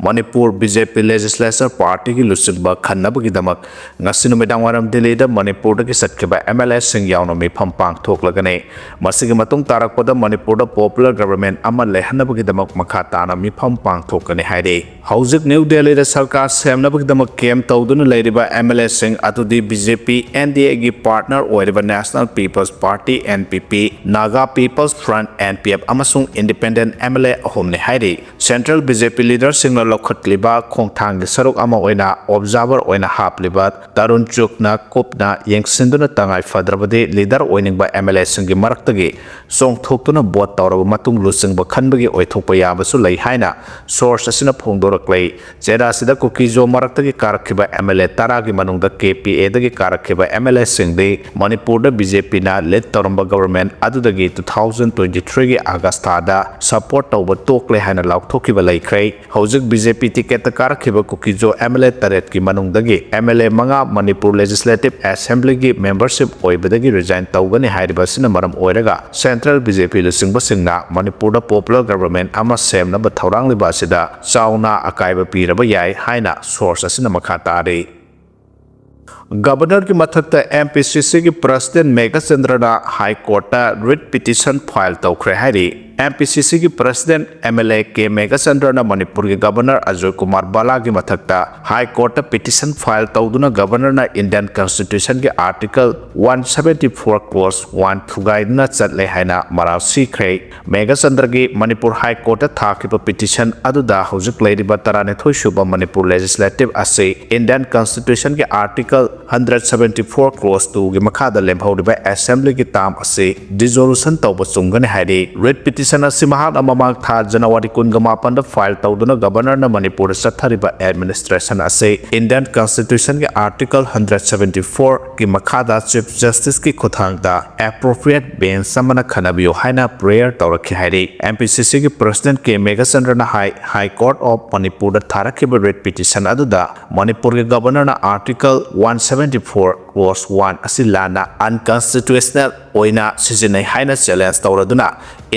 Manipur B J P legislature ꯄꯥꯔꯇꯤꯒꯤ ꯂꯨꯆꯤꯡꯕ ꯈꯟꯅꯕꯒꯤꯗꯃꯛ ꯉꯁꯤ ꯅꯨꯃꯤꯗꯥꯡꯋꯥꯏꯔꯝ ꯗꯤꯜꯂꯤꯗ ꯃꯅꯤꯄꯨꯔꯗꯒꯤ ꯆꯠꯈꯤꯕ ꯑꯦꯝ ꯑꯦꯜ ꯑꯦꯁꯤꯡ ꯌꯥꯎꯅ ꯃꯤꯐꯝ ꯄꯥꯡꯊꯣꯛꯂꯒꯅꯤ꯫ ꯃꯁꯤꯒꯤ ꯃꯇꯨꯡ ꯇꯥꯔꯛꯄꯗ ꯃꯅꯤꯄꯨꯔꯗ ꯄꯣꯄꯨꯂꯔ ꯒꯕꯔꯃꯦꯟ ꯑꯃ ꯂꯩꯍꯟꯅꯕꯒꯤꯗꯃꯛ ꯃꯈꯥ ꯇꯥꯅ ꯃꯤꯐꯝ ꯄꯥꯡꯊꯣꯛꯀꯅꯤ ꯍꯥꯏꯔꯤ꯫ ꯍꯧꯖꯤꯛ ꯅ꯭ꯌꯨ ꯗꯦꯜꯂꯤꯗ ꯁꯔꯀꯥꯔ ꯁꯦꯝꯅꯕꯒꯤꯗꯃꯛ ꯀꯦꯝ ꯇꯧꯗꯨꯅ ꯂꯩꯔꯤꯕ ꯑꯦꯝ ꯑꯦꯜ ꯑꯦꯁꯤꯡ ꯑꯗꯨꯗꯤ B J P N D ꯑꯦꯒꯤ ꯄꯥꯔꯠꯅꯔ ꯑꯣꯏꯔꯤꯕ National People's Party, N P P, Naga People's Front, N P F, ꯑꯃꯁꯨꯡ ꯏꯟꯗꯤꯄꯦꯟꯗꯦꯟꯠ M L A ꯑꯍꯨꯝꯅꯤ ꯍꯥꯏꯔꯤ꯫ ꯁꯦꯟꯇ꯭ꯔꯦꯜ B J P ꯂꯤꯗꯔꯁꯤꯡꯅ ꯂꯧꯈꯠꯂꯤꯕ ꯈꯣꯡꯊꯥꯡꯒꯤ ꯁꯔꯨꯛ ꯑꯃ ꯑꯣꯏꯅ ꯑꯣꯕꯖꯥꯔꯚꯔ ꯑꯣꯏꯅ ꯍꯥꯞꯂꯤꯕ ꯇꯔꯨꯟ ꯆꯨꯒꯅ ꯀꯨꯞꯅ ꯌꯦꯡꯁꯤꯟꯗꯨꯅ, ꯇꯉꯥꯏ ꯐꯗ꯭ꯔꯕꯗꯤ ꯂꯤꯗꯔ ꯑꯣꯏꯅꯤꯡꯕ M L A ꯁꯤꯡꯒꯤ ꯃꯔꯛꯇꯒꯤ ꯆꯣꯡꯊꯣꯛꯇꯨꯅ ꯚꯣꯠ ꯇꯧꯔꯕ ꯃꯇꯨꯡ ꯂꯨꯆꯤꯡꯕ ꯈꯟꯕꯒꯤ ꯑꯣꯏꯊꯣꯛꯄ ꯌꯥꯕꯁꯨ ꯂꯩ ꯍꯥꯏꯅ ꯁꯣꯔꯁ ꯑꯁꯤꯅ ꯐꯣꯡꯗꯣꯔꯛꯂꯦ꯫ ꯆꯦꯔꯥꯁꯤꯗ ꯀꯨꯀꯤꯖꯣ ꯃꯔꯛꯇꯒꯤ ꯀꯥꯔꯛꯈꯤꯕ M L A ꯇꯔꯥꯒꯤ ꯃꯅꯨꯡꯗ K P A ꯗꯒꯤ ꯀꯥꯔꯛꯈꯤꯕ M L A ꯁꯤꯡꯗꯤ ꯃꯅꯤꯄꯨꯔꯗ B J P ꯅ ꯂꯤꯗ ꯇꯧꯔꯝꯕ ꯒꯚꯔꯟꯃꯦꯟꯠ ꯑꯗꯨꯗꯒꯤ two thousand twenty three ꯒꯤ ꯑꯥꯒꯁ꯭ꯠ ꯊꯥꯗ ꯁꯄꯣꯔꯠ ꯇꯧꯕ ꯇꯣꯛꯂꯦ ꯍꯥꯏꯅ ꯂꯥꯎꯊꯣꯛꯈꯤꯕ ꯂꯩꯈ꯭ꯔꯦ꯫ ꯍꯧꯖꯤꯛ B J P ꯇꯤꯀꯦꯠꯇ ꯀꯥꯔꯛꯈꯤꯕ ꯀꯨꯀꯤꯖꯣ M L A ꯇꯔꯦꯠꯀꯤ ꯃꯅꯨꯡꯗꯒꯤ M L A ꯃꯉꯥ ꯃꯅꯤꯄꯨꯔ ꯂꯦꯖꯤꯁꯂꯦꯇꯤꯚ ꯑꯦꯁꯦꯝꯕ꯭ꯂꯤꯒꯤ ꯃꯦꯝꯕꯔꯁꯤꯞ ꯑꯣꯏꯕꯗꯒꯤ ꯔꯤꯖꯥꯏꯟ ꯇꯧꯒꯅꯤ ꯍꯥꯏꯔꯤꯕ ꯑꯁꯤꯅ ꯃꯔꯝ ꯑꯣꯏꯔꯒ ꯁꯦꯟꯇ꯭ꯔꯦꯜ B J P ꯂꯨꯆꯤꯡꯕꯁꯤꯡꯅ ꯃꯅꯤꯄꯨꯔꯗ ꯄꯣꯄꯨꯂꯔ ꯒꯚꯔꯟꯃꯦꯟꯠ ꯑꯃ ꯁꯦꯝꯅꯕ ꯊꯧꯔꯥꯡꯂꯤꯕ ꯑꯁꯤꯗ ꯆꯥꯎꯅ ꯑꯀꯥꯏꯕ ꯄꯤꯔꯕ ꯌꯥꯏ ꯍꯥꯏꯅ ꯁꯣꯔꯁ ꯑꯁꯤꯅ ꯃꯈꯥ ꯇꯥꯔꯤ꯫ ꯒꯚꯔꯅꯔꯒꯤ ꯃꯊꯛꯇ M P C C ꯒꯤ ꯄ꯭ꯔꯁꯤꯗꯦꯟꯠ ꯃꯦꯘꯆꯟꯗ꯭ꯔꯅ ꯍꯥꯏ ꯀꯣꯔꯠꯇ ꯔꯤꯠ ꯄꯤꯇꯤꯁꯟ ꯐꯥꯏꯜ ꯇꯧꯈ꯭ꯔꯦ ꯍꯥꯏꯔꯤ꯫ M P C C ꯒꯤ president M L A K ꯃꯦꯘꯆꯟꯗ꯭ꯔꯅ ꯃꯅꯤꯄꯨꯔꯒꯤ ꯒꯚꯔꯅꯔ ꯑꯖꯣꯏ ꯀꯨꯃꯥꯔ ꯕꯂꯥꯒꯤ ꯃꯊꯛꯇ ꯍꯥꯏ ꯀꯣꯔꯠꯇ ꯄꯤꯇꯤꯁꯟ ꯐꯥꯏꯜ ꯇꯧꯗꯨꯅ ꯒꯚꯔꯅꯔꯅ ꯏꯟꯗꯤꯌꯟ ꯀꯟꯁꯇꯤꯇ꯭ꯌꯨꯁꯟꯒꯤ article one seventy four clause one ꯊꯨꯒꯥꯏꯗꯨꯅ ꯆꯠꯂꯦ ꯍꯥꯏꯅ ꯃꯔꯥꯜ ꯁꯤꯈ꯭ꯔꯦ꯫ ꯃꯦꯘꯆꯟꯗ꯭ꯔꯒꯤ ꯃꯅꯤꯄꯨꯔ ꯍꯥꯏ ꯀꯣꯔꯠꯇ ꯊꯥꯈꯤꯕ ꯄꯤꯇꯤꯁꯟ ꯑꯗꯨꯗ ꯍꯧꯖꯤꯛ ꯂꯩꯔꯤꯕ ꯇꯔꯥꯅꯤꯊꯣꯏ ꯁꯨꯕ ꯃꯅꯤꯄꯨꯔ ꯂꯦꯖꯤꯁꯂꯦꯇꯤꯚ ꯑꯁꯤ ꯏꯟꯗꯤꯌꯟ ꯀꯟꯁꯇꯤꯇ꯭ꯌꯨꯁꯟꯒꯤ article hundred seventy four clause two ꯒꯤ ꯃꯈꯥꯗ ꯂꯦꯝꯍꯧꯔꯤꯕ ꯑꯦꯁꯦꯝꯕ꯭ꯂꯤꯒꯤ ꯇꯥꯝ ꯑꯁꯤ ꯗꯤꯖꯣꯂꯨꯁꯟ ꯇꯧꯕ ꯆꯨꯝꯒꯅꯤ ꯍꯥꯏꯔꯤ꯫ ꯔꯤꯠ ꯄꯤꯇꯤꯁꯟ ꯑꯁꯤ ꯃꯍꯥꯛꯅ ꯃꯃꯥꯡ ꯊꯥ ꯖꯅꯋꯥꯔꯤ ꯀꯨꯟꯒ ꯃꯥꯄꯟꯗ ꯐꯥꯏꯜ ꯇꯧꯗꯨꯅ ꯒꯚꯔꯅꯔꯅ ꯃꯅꯤꯄꯨꯔꯗ ꯆꯠꯊꯔꯤꯕ ꯑꯦꯗꯃꯤꯅꯤꯁꯇ꯭ꯔꯦꯁꯟ ꯑꯁꯤ ꯏꯟꯗꯤꯌꯟ ꯀꯟꯁꯇꯤꯇ꯭ꯌꯨꯁꯟꯒꯤ ꯑꯥꯔꯇꯤꯀꯜ hundred seventy four ꯒꯤ ꯃꯈꯥꯗ ꯆꯤꯐ ꯖꯁꯇꯤꯁꯀꯤ ꯈꯨꯠꯊꯥꯡꯗ ꯑꯦꯄ꯭ꯔꯣꯄ꯭ꯔꯤꯌꯦꯠ ꯕꯦꯟꯆ ꯑꯃꯅ ꯈꯟꯅꯕꯤꯌꯨ ꯍꯥꯏꯅ ꯄ꯭ꯔꯦꯌꯔ ꯇꯧꯔꯛꯈꯤ ꯍꯥꯏꯔꯤ꯫ M P C C ꯒꯤ ꯄ꯭ꯔꯁꯤꯗꯦꯟꯠ K ꯃꯦꯘꯆꯟꯗ꯭ꯔꯅ ꯍꯥꯏ, ꯍꯥꯏ ꯀꯣꯔꯠ ꯑꯣꯐ ꯃꯅꯤꯄꯨꯔꯗ ꯊꯥꯔꯛꯈꯤꯕ ꯔꯤꯠ ꯄꯤꯇꯤꯁꯟ ꯑꯗꯨꯗ ꯃꯅꯤꯄꯨꯔꯒꯤ ꯒꯚꯔꯅꯔꯅ article one seventy four clause one ꯑꯁꯤ ꯂꯥꯟꯅ ꯑꯟꯀꯟꯁꯇꯤꯇ꯭ꯌꯨꯁꯅꯦꯜ ꯑꯣꯏꯅ ꯁꯤꯖꯤꯟꯅꯩ ꯍꯥꯏꯅ ꯆꯦꯂꯦꯟꯖ ꯇꯧꯔꯗꯨꯅ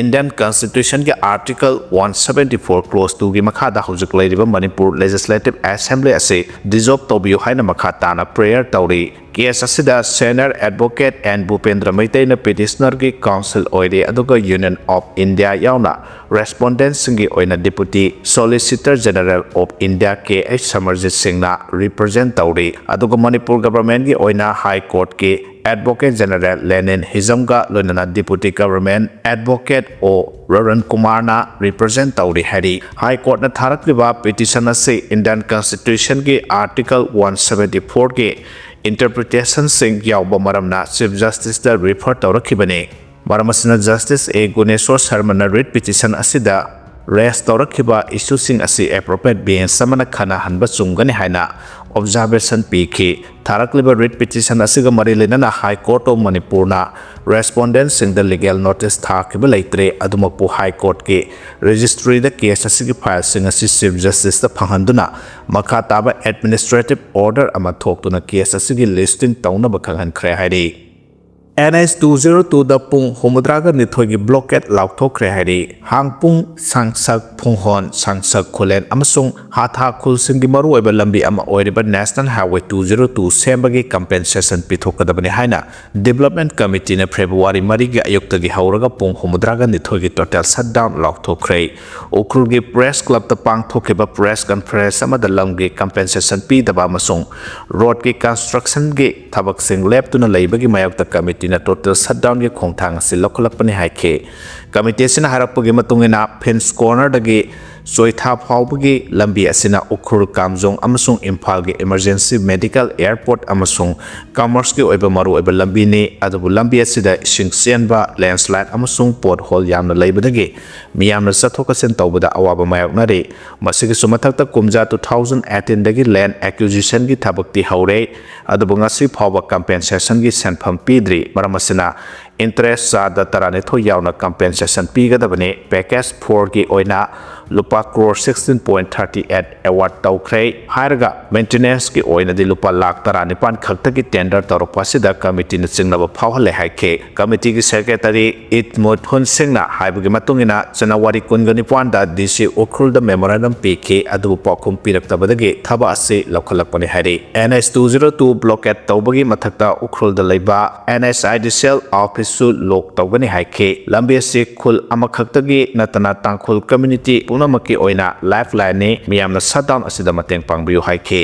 ꯏꯟꯗꯤꯌꯟ ꯀꯟꯁꯇꯤꯇ꯭ꯌꯨꯁꯟꯒꯤ article one seventy four clause two ꯒꯤ ꯃꯈꯥꯗ ꯍꯧꯖꯤꯛ ꯂꯩꯔꯤꯕ ꯃꯅꯤꯄꯨꯔ ꯂꯦꯖꯤꯁꯂꯦꯇꯤꯚ ꯑꯦꯁꯦꯝꯕ꯭ꯂꯤ ꯑꯁꯤ ꯗꯤꯖꯣꯜꯚ ꯇꯧꯕꯤꯌꯨ ꯍꯥꯏꯅ ꯃꯈꯥ ꯇꯥꯅ ꯄ꯭ꯔꯦꯌꯔ ꯇꯧꯔꯤ꯫ ꯀꯦꯁ ꯑꯁꯤꯗ ꯁꯦꯅꯤꯌꯔ ꯑꯦꯗꯚꯣꯀꯦꯠ ꯑꯦꯟ ꯚꯨꯄꯦꯟꯗ꯭ꯔ ꯃꯩꯇꯩꯅ ꯄꯤꯇꯤꯁꯅꯔꯒꯤ ꯀꯥꯎꯟꯁꯤꯜ ꯑꯣꯏꯔꯤ, ꯑꯗꯨꯒ ꯌꯨꯅꯤꯌꯟ ꯑꯣꯐ ꯏꯟꯗꯤꯌꯥ ꯌꯥꯎꯅ ꯔꯦꯁꯄꯣꯟꯗꯦꯟꯠꯁꯤꯡꯒꯤ ꯑꯣꯏꯅ deputy solicitor general of India K H Samarjit ꯁꯤꯡꯅ ꯔꯤꯄ꯭ꯔꯖꯦꯟꯠ ꯇꯧꯔꯤ꯫ ꯑꯗꯨꯒ ꯃꯅꯤꯄꯨꯔ ꯒꯚꯔꯟꯃꯦꯟꯠꯀꯤ ꯑꯣꯏꯅ ꯍꯥꯏ ꯀꯣꯔꯠꯀꯤ Advocate General Lenin Hijamga ꯂꯣꯏꯅꯅ Deputy Government Advocate O Raran Kumarꯅ represent ꯇꯧꯔꯤ ꯍꯥꯏꯔꯤ꯫ High Courtꯅ ꯊꯥꯔꯛꯂꯤꯕ petition ꯑꯁꯤ Indian Constitutionꯒꯤ Article one seventy fourꯒꯤ interpretationꯁꯤꯡ ꯌꯥꯎꯕ ꯃꯔꯝꯅ Chief Justiceꯇ refer ꯇꯧꯔꯛꯈꯤꯕꯅꯤ꯫ ꯃꯔꯝ ꯑꯁꯤꯅ Justice A Guneshwar Sharmana writ petition ꯑꯁꯤꯗ raise ꯇꯧꯔꯛꯈꯤꯕ issueꯁꯤꯡ ꯑꯁꯤ appropriate bench ꯑꯃꯅ ꯈꯟꯅꯍꯟꯕ ꯆꯨꯝꯒꯅꯤ ꯍꯥꯏꯅ observation ꯄꯤꯈꯤ꯫ ꯊꯥꯔꯛꯂꯤꯕ writ petition ꯑꯁꯤꯒ ꯃꯔꯤ ꯂꯩꯅꯅ High Court of ꯃꯅꯤꯄꯨꯔꯅ respondentꯁꯤꯡꯗ legal notice ꯊꯥꯈꯤꯕ ꯂꯩꯇ꯭ꯔꯦ꯫ ꯑꯗꯨꯃꯛꯄꯨ High Courtꯀꯤ registryꯗ case ꯑꯁꯤꯒꯤ fileꯁꯤꯡ ꯑꯁꯤ Chief Justiceꯇ ꯐꯪꯍꯟꯗꯨꯅ ꯃꯈꯥ ꯇꯥꯕ administrative order ꯑꯃ ꯊꯣꯛꯇꯨꯅ case ꯑꯁꯤꯒꯤ listing ꯇꯧꯅꯕ ꯈꯪꯍꯟꯈ꯭ꯔꯦ ꯍꯥꯏꯔꯤ꯫ NH two zero twoꯗ ꯄꯨꯡ ꯍꯨꯝꯐꯨꯇꯔꯥꯒ ꯅꯤꯊꯣꯏꯒꯤ blockade ꯂꯥꯎꯊꯣꯛꯈ꯭ꯔꯦ ꯍꯥꯏꯔꯤ꯫ ꯍꯥꯡꯄꯨꯡ, ꯁꯥꯡꯁꯛ, ꯐꯨꯡꯍꯣꯟ, ꯁꯥꯡꯁꯛ ꯈꯨꯂꯦꯟ ꯑꯃꯁꯨꯡ ꯍꯥꯊꯥ ꯈꯨꯜꯁꯤꯡꯒꯤ ꯃꯔꯨꯑꯣꯏꯕ ꯂꯝꯕꯤ ꯑꯃ ꯑꯣꯏꯔꯤꯕ National Highway two zero two ꯁꯦꯝꯕꯒꯤ compensation ꯄꯤꯊꯣꯛꯀꯗꯕꯅꯤ ꯍꯥꯏꯅ Development Committeeꯅ February ꯃꯔꯤꯒꯤ ꯑꯌꯨꯛꯇꯒꯤ ꯍꯧꯔꯒ ꯄꯨꯡ ꯍꯨꯝꯐꯨꯇꯔꯥꯒ ꯅꯤꯊꯣꯏꯒꯤ total shutdown ꯂꯥꯎꯊꯣꯛꯈ꯭ꯔꯦ꯫ ꯎꯈ꯭ꯔꯨꯜꯒꯤ Press Clubꯇ ꯄꯥꯡꯊꯣꯛꯈꯤꯕ press conference ꯑꯃꯗ ꯂꯝꯒꯤ compensation ꯄꯤꯗꯕ ꯑꯃꯁꯨꯡ roadꯀꯤ constructionꯒꯤ ꯊꯕꯛꯁꯤꯡ ꯂꯦꯞꯇꯨꯅ ꯂꯩꯕꯒꯤ ꯃꯥꯌꯣꯛꯇ committeeꯅ total shutdownꯒꯤ ꯈꯣꯡꯊꯥꯡ ꯑꯁꯤ ꯂꯧꯈꯠꯂꯛꯄꯅꯤ ꯍꯥꯏꯈꯤ꯫ Committee ꯑꯁꯤꯅ ꯍꯥꯏꯔꯛꯄꯒꯤ ꯃꯇꯨꯡ ꯏꯟꯅ, Prince Cornerꯗꯒꯤ ꯆꯣꯏꯊꯥ ꯐꯥꯎꯕꯒꯤ ꯂꯝꯕꯤ ꯑꯁꯤꯅ ꯎꯈ꯭ꯔꯨꯜ, ꯀꯥꯝꯖꯣꯡ ꯑꯃꯁꯨꯡ ꯏꯝꯐꯥꯜꯒꯤ emergency medical, airport ꯑꯃꯁꯨꯡ commerceꯀꯤ ꯑꯣꯏꯕ ꯃꯔꯨꯑꯣꯏꯕ ꯂꯝꯕꯤꯅꯤ꯫ ꯑꯗꯨꯕꯨ ꯂꯝꯕꯤ ꯑꯁꯤꯗ ꯏꯁꯤꯡ ꯆꯦꯟꯕ, landslide ꯑꯃꯁꯨꯡ pothole ꯌꯥꯝꯅ ꯂꯩꯕꯗꯒꯤ ꯃꯤꯌꯥꯝꯅ ꯆꯠꯊꯣꯛ ꯆꯠꯁꯤꯟ ꯇꯧꯕꯗ ꯑꯋꯥꯕ ꯃꯥꯌꯣꯛꯅꯔꯤ꯫ ꯃꯁꯤꯒꯤꯁꯨ ꯃꯊꯛꯇ, ꯀꯨꯝꯖꯥ two thousand eighteenꯗꯒꯤ land acquisitionꯒꯤ ꯊꯕꯛꯇꯤ ꯍꯧꯔꯦ, ꯑꯗꯨꯕꯨ ꯉꯁꯤ ꯐꯥꯎꯕ compensationꯒꯤ ꯁꯦꯟꯐꯝ ꯄꯤꯗ꯭ꯔꯤ꯫ ꯃꯔꯝ ꯑꯁꯤꯅ, interest ꯆꯥꯗ ꯇꯔꯥꯅꯤꯊꯣꯏ ꯌꯥꯎꯅ compensation ꯄꯤꯒꯗꯕꯅꯤ꯫ Package fourꯒꯤ ꯑꯣꯏꯅ ꯂꯨꯄꯥ crore sixteen point thirty eight award ꯇꯧꯈ꯭ꯔꯦ ꯍꯥꯏꯔꯒ, maintenanceꯀꯤ ꯑꯣꯏꯅꯗꯤ ꯂꯨꯄꯥ ꯂꯥꯈ ꯇꯔꯥꯅꯤꯄꯥꯟ ꯈꯛꯇꯒꯤ tender ꯇꯧꯔꯛꯄ ꯑꯁꯤꯗ committeeꯅ ꯆꯤꯡꯅꯕ ꯐꯥꯎꯍꯜꯂꯦ ꯍꯥꯏꯈꯤ꯫ Committeeꯒꯤ secretary ꯏꯗꯃꯨꯠ ꯍꯨꯟ ꯁꯤꯡꯅ ꯍꯥꯏꯕꯒꯤ ꯃꯇꯨꯡ ꯏꯟꯅ, January ꯀꯨꯟꯒ ꯅꯤꯄꯥꯟꯗ DC ꯎꯈ꯭ꯔꯨꯜꯗ memorandum ꯄꯤꯈꯤ, ꯑꯗꯨꯕꯨ ꯄꯥꯎꯈꯨꯝ ꯄꯤꯔꯛꯇꯕꯗꯒꯤ ꯊꯕꯛ ꯑꯁꯤ ꯂꯧꯈꯠꯂꯛꯄꯅꯤ ꯍꯥꯏꯔꯤ꯫ NH two zero two blockade ꯇꯧꯕꯒꯤ ꯃꯊꯛꯇ ꯎꯈ꯭ꯔꯨꯜꯗ ꯂꯩꯕ NHIDCL officeꯁꯨ lock ꯇꯧꯒꯅꯤ ꯍꯥꯏꯈꯤ꯫ ꯂꯝꯕꯤ ꯑꯁꯤ ꯈꯨꯜ ꯑꯃꯈꯛꯇꯒꯤ ꯅꯠꯇꯅ ꯇꯥꯡꯈꯨꯜ community ꯄꯨꯝꯅꯃꯛꯀꯤ ꯑꯣꯏꯅ lifelineꯅꯤ, ꯃꯤꯌꯥꯝꯅ shutdown ꯑꯁꯤꯗ ꯃꯇꯦꯡ ꯄꯥꯡꯕꯤꯌꯨ ꯍꯥꯏꯈꯤ꯫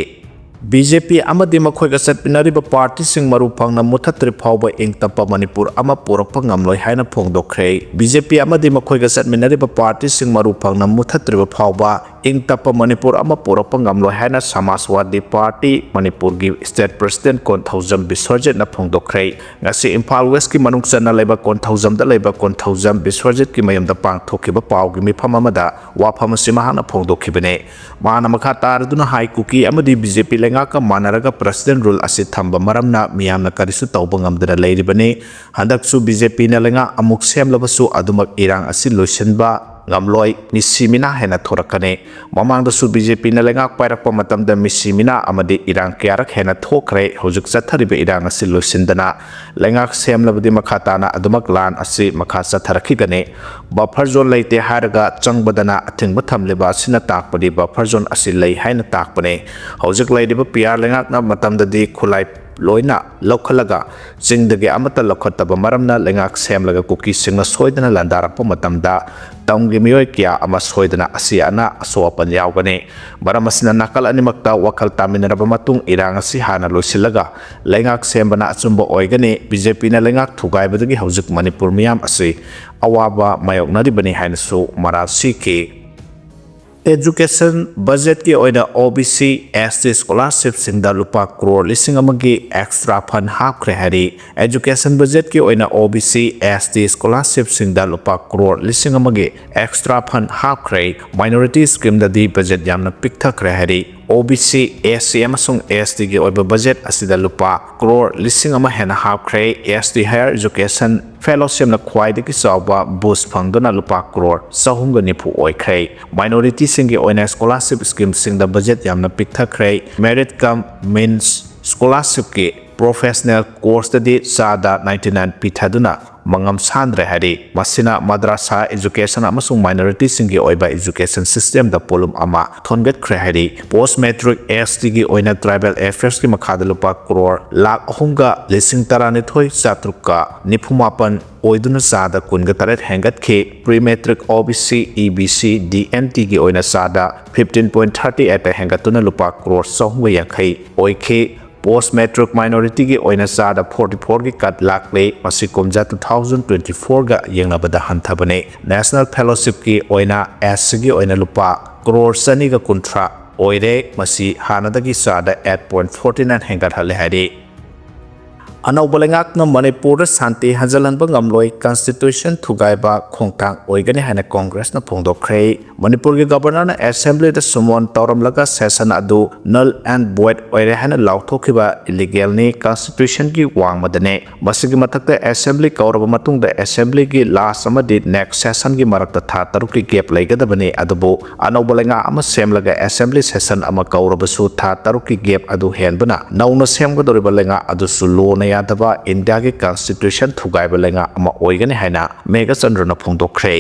ꯕꯤ ꯖꯦ ꯄꯤ ꯑꯃꯗꯤ ꯃꯈꯣꯏꯒ ꯆꯠꯃꯤꯟꯅꯔꯤꯕ ꯄꯥꯔꯇꯤꯁꯤꯡ ꯃꯔꯨ ꯐꯪꯅ ꯃꯨꯊꯠꯇ꯭ꯔꯤ ꯐꯥꯎꯕ ꯏꯪ ꯇꯞꯄ ꯃꯅꯤꯄꯨꯔ ꯑꯃ ꯄꯨꯔꯛꯄ ꯉꯝꯂꯣꯏ ꯍꯥꯏꯅ ꯐꯣꯡꯗꯣꯛꯈ꯭ꯔꯦ꯫ ꯕꯤ ꯖꯦ ꯄꯤ ꯑꯃꯗꯤ ꯃꯈꯣꯏꯒ ꯆꯠꯃꯤꯟꯅꯔꯤꯕ ꯄꯥꯔꯇꯤꯁꯤꯡ ꯃꯔꯨ ꯐꯪꯅ ꯃꯨꯊꯠꯇ꯭ꯔꯤꯕ ꯐꯥꯎꯕ ꯏꯪ ꯇꯞꯄ ꯃꯅꯤꯄꯨꯔ ꯑꯃ ꯄꯨꯔꯛꯄ ꯉꯝꯂꯣꯏ ꯍꯥꯏꯅ ꯁꯃꯥꯖꯋꯥꯗꯤ ꯄꯥꯔꯇꯤ ꯃꯅꯤꯄꯨꯔꯒꯤ ꯁ꯭ꯇꯦꯠ ꯄ꯭ꯔꯁꯤꯗꯦꯟꯠ ꯀꯣꯟꯊꯧꯖꯝ ꯕꯤꯁ꯭ꯋꯖꯤꯠꯅ ꯐꯣꯡꯗꯣꯛꯈ꯭ꯔꯦ꯫ ꯉꯁꯤ ꯏꯝꯐꯥꯜ ꯋꯦꯁ꯭ꯠꯀꯤ ꯃꯅꯨꯡ ꯆꯟꯅ ꯂꯩꯕ ꯀꯣꯟꯊꯧꯖꯝꯗ ꯂꯩꯕ ꯀꯣꯟꯊꯧꯖꯝ ꯕꯤꯁ꯭ꯋꯖꯤꯠꯀꯤ ꯃꯌꯨꯝꯗ ꯄꯥꯡꯊꯣꯛꯈꯤꯕ ꯄꯥꯎꯒꯤ ꯃꯤꯐꯝ ꯑꯃꯗ ꯋꯥꯐꯝ ꯑꯁꯤ ꯃꯍꯥꯛꯅ ꯐꯣꯡꯗꯣꯛꯈꯤꯕꯅꯤ꯫ ꯃꯍꯥꯛꯅ ꯃꯈꯥ ꯇꯥꯔꯗꯨꯅ ꯍꯥꯏ, ꯀꯨꯀꯤ ꯑꯃꯗꯤ ꯕꯤ ꯖꯦ ꯄꯤ ꯂꯩꯉꯥꯛꯀ ꯃꯥꯟꯅꯔꯒ ꯄ꯭ꯔꯁꯤꯗꯦꯟꯠ ꯔꯨꯜ ꯑꯁꯤ ꯊꯝꯕ ꯃꯔꯝꯅ ꯃꯤꯌꯥꯝꯅ ꯀꯔꯤꯁꯨ ꯇꯧꯕ ꯉꯝꯗꯅ ꯂꯩꯔꯤꯕꯅꯤ꯫ ꯍꯟꯗꯛꯁꯨ ꯕꯤ ꯖꯦ ꯄꯤꯅ ꯂꯩꯉꯥꯛ ꯑꯃꯨꯛ ꯁꯦꯝꯂꯕꯁꯨ ꯑꯗꯨꯃꯛ ꯏꯔꯥꯡ ꯑꯁꯤ ꯂꯣꯏꯁꯤꯟꯕ ꯉꯝꯂꯣꯏ, ꯃꯤꯁꯤ ꯃꯤꯅꯥ ꯍꯦꯟꯅ ꯊꯣꯔꯛꯀꯅꯤ꯫ ꯃꯃꯥꯡꯗꯁꯨ ꯕꯤ ꯖꯦ ꯄꯤꯅ ꯂꯩꯉꯥꯛ ꯄꯥꯏꯔꯛꯄ ꯃꯇꯝꯗ ꯃꯤꯁꯤ ꯃꯤꯅꯥ ꯑꯃꯗꯤ ꯏꯔꯥꯡ ꯀꯌꯥꯔꯛ ꯍꯦꯟꯅ ꯊꯣꯛꯈ꯭ꯔꯦ꯫ ꯍꯧꯖꯤꯛ ꯆꯠꯊꯔꯤꯕ ꯏꯔꯥꯡ ꯑꯁꯤ ꯂꯣꯏꯁꯤꯟꯗꯅ ꯂꯩꯉꯥꯛ ꯁꯦꯝꯂꯕꯗꯤ ꯃꯈꯥ ꯇꯥꯅ ꯑꯗꯨꯃꯛ ꯂꯥꯟ ꯑꯁꯤ ꯃꯈꯥ ꯆꯠꯊꯔꯛꯈꯤꯒꯅꯤ꯫ ꯕꯐꯔ ꯖꯣꯟ ꯂꯩꯇꯦ ꯍꯥꯏꯔꯒ ꯆꯪꯕꯗꯅ ꯑꯊꯤꯡꯕ ꯊꯝꯂꯤꯕ ꯑꯁꯤꯅ ꯇꯥꯛꯄꯗꯤ ꯕꯐꯔ ꯖꯣꯟ ꯑꯁꯤ ꯂꯩ ꯍꯥꯏꯅ ꯇꯥꯛꯄꯅꯤ꯫ ꯍꯧꯖꯤꯛ ꯂꯩꯔꯤꯕ ꯄꯤ ꯑꯥꯔ ꯂꯩꯉꯥꯛꯅ ꯃꯇꯝꯗꯗꯤ ꯈꯨꯠꯂꯥꯏ ꯂꯣꯏꯅ ꯂꯧꯈꯠꯂꯒ ꯆꯤꯡꯗꯒꯤ ꯑꯃꯠꯇ ꯂꯧꯈꯠꯇꯕ ꯃꯔꯝꯅ ꯂꯩꯉꯥꯛ ꯁꯦꯝꯂꯒ ꯀꯨꯀꯤꯁꯤꯡꯅ ꯁꯣꯏꯗꯅ ꯂꯥꯟꯗꯥꯔꯛꯄ ꯃꯇꯝꯗ ꯇꯝꯒꯤ ꯃꯤꯑꯣꯏ ꯀꯌꯥ ꯑꯃ ꯁꯣꯏꯗꯅ ꯑꯁꯤ ꯑꯅꯥ ꯑꯁꯣꯛ ꯑꯄꯟ ꯌꯥꯎꯒꯅꯤ꯫ ꯃꯔꯝ ꯑꯁꯤꯅ ꯅꯥꯀꯜ ꯑꯅꯤꯃꯛꯇ ꯋꯥꯈꯜ ꯇꯥꯃꯤꯟꯅꯔꯕ ꯃꯇꯨꯡ ꯏꯔꯥꯡ ꯑꯁꯤ ꯍꯥꯟꯅ ꯂꯣꯏꯁꯤꯜꯂꯒ ꯂꯩꯉꯥꯛ ꯁꯦꯝꯕꯅ ꯑꯆꯨꯝꯕ ꯑꯣꯏꯒꯅꯤ꯫ ꯕꯤ ꯖꯦ ꯄꯤꯅ ꯂꯩꯉꯥꯛ ꯊꯨꯒꯥꯏꯕꯗꯒꯤ ꯍꯧꯖꯤꯛ ꯃꯅꯤꯄꯨꯔ ꯃꯤꯌꯥꯝ ꯑꯁꯤ ꯑꯋꯥꯕ ꯃꯥꯌꯣꯛꯅꯔꯤꯕꯅꯤ ꯍꯥꯏꯅꯁꯨ ꯃꯔꯥꯜ ꯁꯤꯈꯤ꯫ ꯑꯦꯖꯨꯀꯦꯁꯟ ꯕꯖꯦꯠꯀꯤ ꯑꯣꯏꯅ ꯑꯣ ꯕꯤ ꯁꯤ, ꯑꯦꯁ ꯇꯤ ꯁ꯭ꯀꯣꯂꯥꯔꯁꯤꯞꯁꯤꯡꯗ ꯂꯨꯄꯥ ꯀ꯭ꯔꯣꯔ ꯂꯤꯁꯤꯡ ꯑꯃꯒꯤ ꯑꯦꯛꯁꯇ꯭ꯔꯥ ꯐꯟ ꯍꯥꯞꯈ꯭ꯔꯦ ꯍꯥꯏꯔꯤ꯫ ꯑꯦꯖꯨꯀꯦꯁꯟ ꯕꯖꯦꯠꯀꯤ ꯑꯣꯏꯅ ꯑꯣ ꯕꯤ ꯁꯤ, ꯑꯦꯁ ꯇꯤ ꯁ꯭ꯀꯣꯂꯥꯔꯁꯤꯞꯁꯤꯡꯗ ꯂꯨꯄꯥ ꯀ꯭ꯔꯣꯔ ꯂꯤꯁꯤꯡ ꯑꯃꯒꯤ ꯑꯦꯛꯁꯇ꯭ꯔꯥ ꯐꯟ ꯍꯥꯞꯈ꯭ꯔꯦ꯫ ꯃꯥꯏꯅꯣꯔꯤꯇꯤ ꯁ꯭ꯀꯤꯝꯗꯗꯤ ꯕꯖꯦꯠ ꯌꯥꯝꯅ ꯄꯤꯛꯊꯈ꯭ꯔꯦ ꯍꯥꯏꯔꯤ꯫ ꯑꯣ ꯕꯤ ꯁꯤ, ꯑꯦꯁ ꯁꯤ ꯑꯃꯁꯨꯡ ꯑꯦꯁ ꯇꯤꯒꯤ ꯑꯣꯏꯕ ꯕꯖꯦꯠ ꯑꯁꯤꯗ ꯂꯨꯄꯥ ꯀ꯭ꯔꯣꯔ ꯂꯤꯁꯤꯡ ꯑꯃ ꯍꯦꯟꯅ ꯍꯥꯞꯈ꯭ꯔꯦ꯫ ꯑꯦꯁ ꯇꯤ ꯍꯥꯌꯔ ꯑꯦꯖꯨꯀꯦꯁꯟ ꯐꯦꯂꯣꯁꯤꯞꯅ ꯈ꯭ꯋꯥꯏꯗꯒꯤ ꯆꯥꯎꯕ ꯕꯨꯁ ꯐꯪꯗꯨꯅ ꯂꯨꯄꯥ ꯀ꯭ꯔꯣꯔ ꯆꯍꯨꯝꯒ ꯅꯤꯐꯨ ꯑꯣꯏꯈ꯭ꯔꯦ꯫ ꯃꯥꯏꯅꯣꯔꯤꯇꯤꯁꯤꯡꯒꯤ ꯑꯣꯏꯅ ꯁ꯭ꯀꯣꯂꯥꯔꯁꯤꯞ ꯁ꯭ꯀꯤꯝꯁꯤꯡꯗ ꯕꯖꯦꯠ ꯌꯥꯝꯅ ꯄꯤꯛꯊꯈ꯭ꯔꯦ꯫ ꯃꯦꯔꯤꯠ ꯀꯝ ꯃꯤꯟꯁ ꯁ꯭ꯀꯣꯂꯥꯔꯁꯤꯞꯀꯤ ꯄ꯭ꯔꯣꯐꯦꯁꯅꯦꯜ ꯀꯣꯔꯁꯇꯗꯤ ꯆꯥꯗ ꯅꯥꯏꯟꯇꯤ ꯅꯥꯏꯟ ꯄꯤꯊꯗꯨꯅ ꯃꯉꯝ ꯁꯥꯟꯗ꯭ꯔꯦ ꯍꯥꯏꯔꯤ꯫ ꯃꯁꯤꯅ ꯃꯗ꯭ꯔꯥꯁꯥ education ꯑꯃꯁꯨꯡ minority ꯁꯤꯡꯒꯤ ꯑꯣꯏꯕ education system ꯗ ꯄꯣꯠꯂꯨꯝ ꯑꯃ ꯊꯣꯟꯒꯠꯈ꯭ꯔꯦ ꯍꯥꯏꯔꯤ꯫ Post matric S T ꯒꯤ ꯑꯣꯏꯅ tribal affairs ꯀꯤ ꯃꯈꯥꯗ ꯂꯨꯄꯥ ꯀ꯭ꯔꯣꯔ ꯂꯥꯈ ꯑꯍꯨꯝꯒ ꯂꯤꯁꯤꯡ ꯇꯔꯥꯅꯤꯊꯣꯏ ꯆꯥꯇ꯭ꯔꯨꯛꯀ ꯅꯤꯐꯨ ꯃꯥꯄꯟ ꯑꯣꯏꯗꯨꯅ ꯆꯥꯗ ꯀꯨꯟꯒ ꯇꯔꯦꯠ ꯍꯦꯟꯒꯠꯈꯤ꯫ Pre matric O B C, E B C, D N T ꯒꯤ ꯑꯣꯏꯅ ꯆꯥꯗ fifteen point thirty eight ꯍꯦꯟꯒꯠꯇꯨꯅ ꯂꯨꯄꯥ ꯀ꯭ꯔꯣꯔ ꯆꯍꯨꯝꯒ ꯌꯥꯡꯈꯩ ꯑꯣꯏꯈꯤ꯫ Post matric minority ꯒꯤ ꯑꯣꯏꯅ ꯆꯥꯗ forty four ꯒꯤ cut ꯂꯥꯛꯂꯤ꯫ ꯃꯁꯤ ꯀꯨꯝꯖꯥ two thousand twenty four ꯒ ꯌꯦꯡꯅꯕꯗ ꯍꯟꯊꯕꯅꯤ꯫ National fellowship ꯀꯤ ꯑꯣꯏꯅ S C ꯒꯤ ꯑꯣꯏꯅ ꯂꯨꯄꯥ ꯀ꯭ꯔꯣꯔ ꯆꯅꯤꯒ ꯀꯨꯟꯊ꯭ꯔꯥ ꯑꯣꯏꯔꯦ꯫ ꯃꯁꯤ ꯍꯥꯟꯅꯗꯒꯤ ꯆꯥꯗ eight point forty nine ꯍꯦꯟꯒꯠꯍꯜꯂꯦ ꯍꯥꯏꯔꯤ꯫ ꯑꯅꯧꯕ ꯂꯩꯉꯥꯛꯅ ꯃꯅꯤꯄꯨꯔꯗ ꯁꯥꯟꯇꯤ ꯍꯟꯖꯤꯜꯍꯟꯕ ꯉꯝꯂꯣꯏ, constitution ꯊꯨꯒꯥꯏꯕ ꯈꯣꯡꯊꯥꯡ ꯑꯣꯏꯒꯅꯤ ꯍꯥꯏꯅ ꯀꯣꯡꯒ꯭ꯔꯦꯁꯅ ꯐꯣꯡꯗꯣꯛꯈ꯭ꯔꯦ꯫ ꯃꯅꯤꯄꯨꯔꯒꯤ ꯒꯕꯔꯅꯔꯅ assembly ꯗ summon ꯇꯧꯔꯝꯂꯒ session ꯑꯗꯨ null and void ꯑꯣꯏꯔꯦ ꯍꯥꯏꯅ ꯂꯥꯎꯊꯣꯛꯈꯤꯕ illegal ꯅꯤ, constitution ꯒꯤ ꯋꯥꯡꯃꯗꯅꯦ꯫ ꯃꯁꯤꯒꯤ ꯃꯊꯛꯇ assembly ꯀꯧꯔꯕ ꯃꯇꯨꯡꯗ assembly ꯒꯤ last ꯑꯃꯗꯤ next session ꯒꯤ ꯃꯔꯛꯇ ꯊꯥ ꯇꯔꯨꯛꯀꯤ gap ꯂꯩꯒꯗꯕꯅꯤ꯫ ꯑꯗꯨꯕꯨ ꯑꯅꯧꯕ ꯂꯩꯉꯥꯛ ꯑꯃ ꯁꯦꯝꯂꯒ assembly session ꯑꯃ ꯀꯧꯔꯕꯁꯨ ꯊꯥ ꯇꯔꯨꯛꯀꯤ gap ꯑꯗꯨ ꯍꯦꯟꯕꯅ ꯅꯧꯅ ꯁꯦꯝꯒꯗꯧꯔꯤꯕ ꯂꯩꯉꯥꯛ ꯑꯗꯨꯁꯨ ꯂꯣꯅ ꯌꯥꯗꯕ ꯏꯟꯗꯤꯌꯥꯒꯤ constitution ꯊꯨꯒꯥꯏꯕ ꯂꯩꯉꯥꯛ ꯑꯃ ꯑꯣꯏꯒꯅꯤ ꯍꯥꯏꯅ ꯃꯦꯘꯆꯟꯗ꯭ꯔꯅ ꯐꯣꯡꯗꯣꯛꯈ꯭ꯔꯦ꯫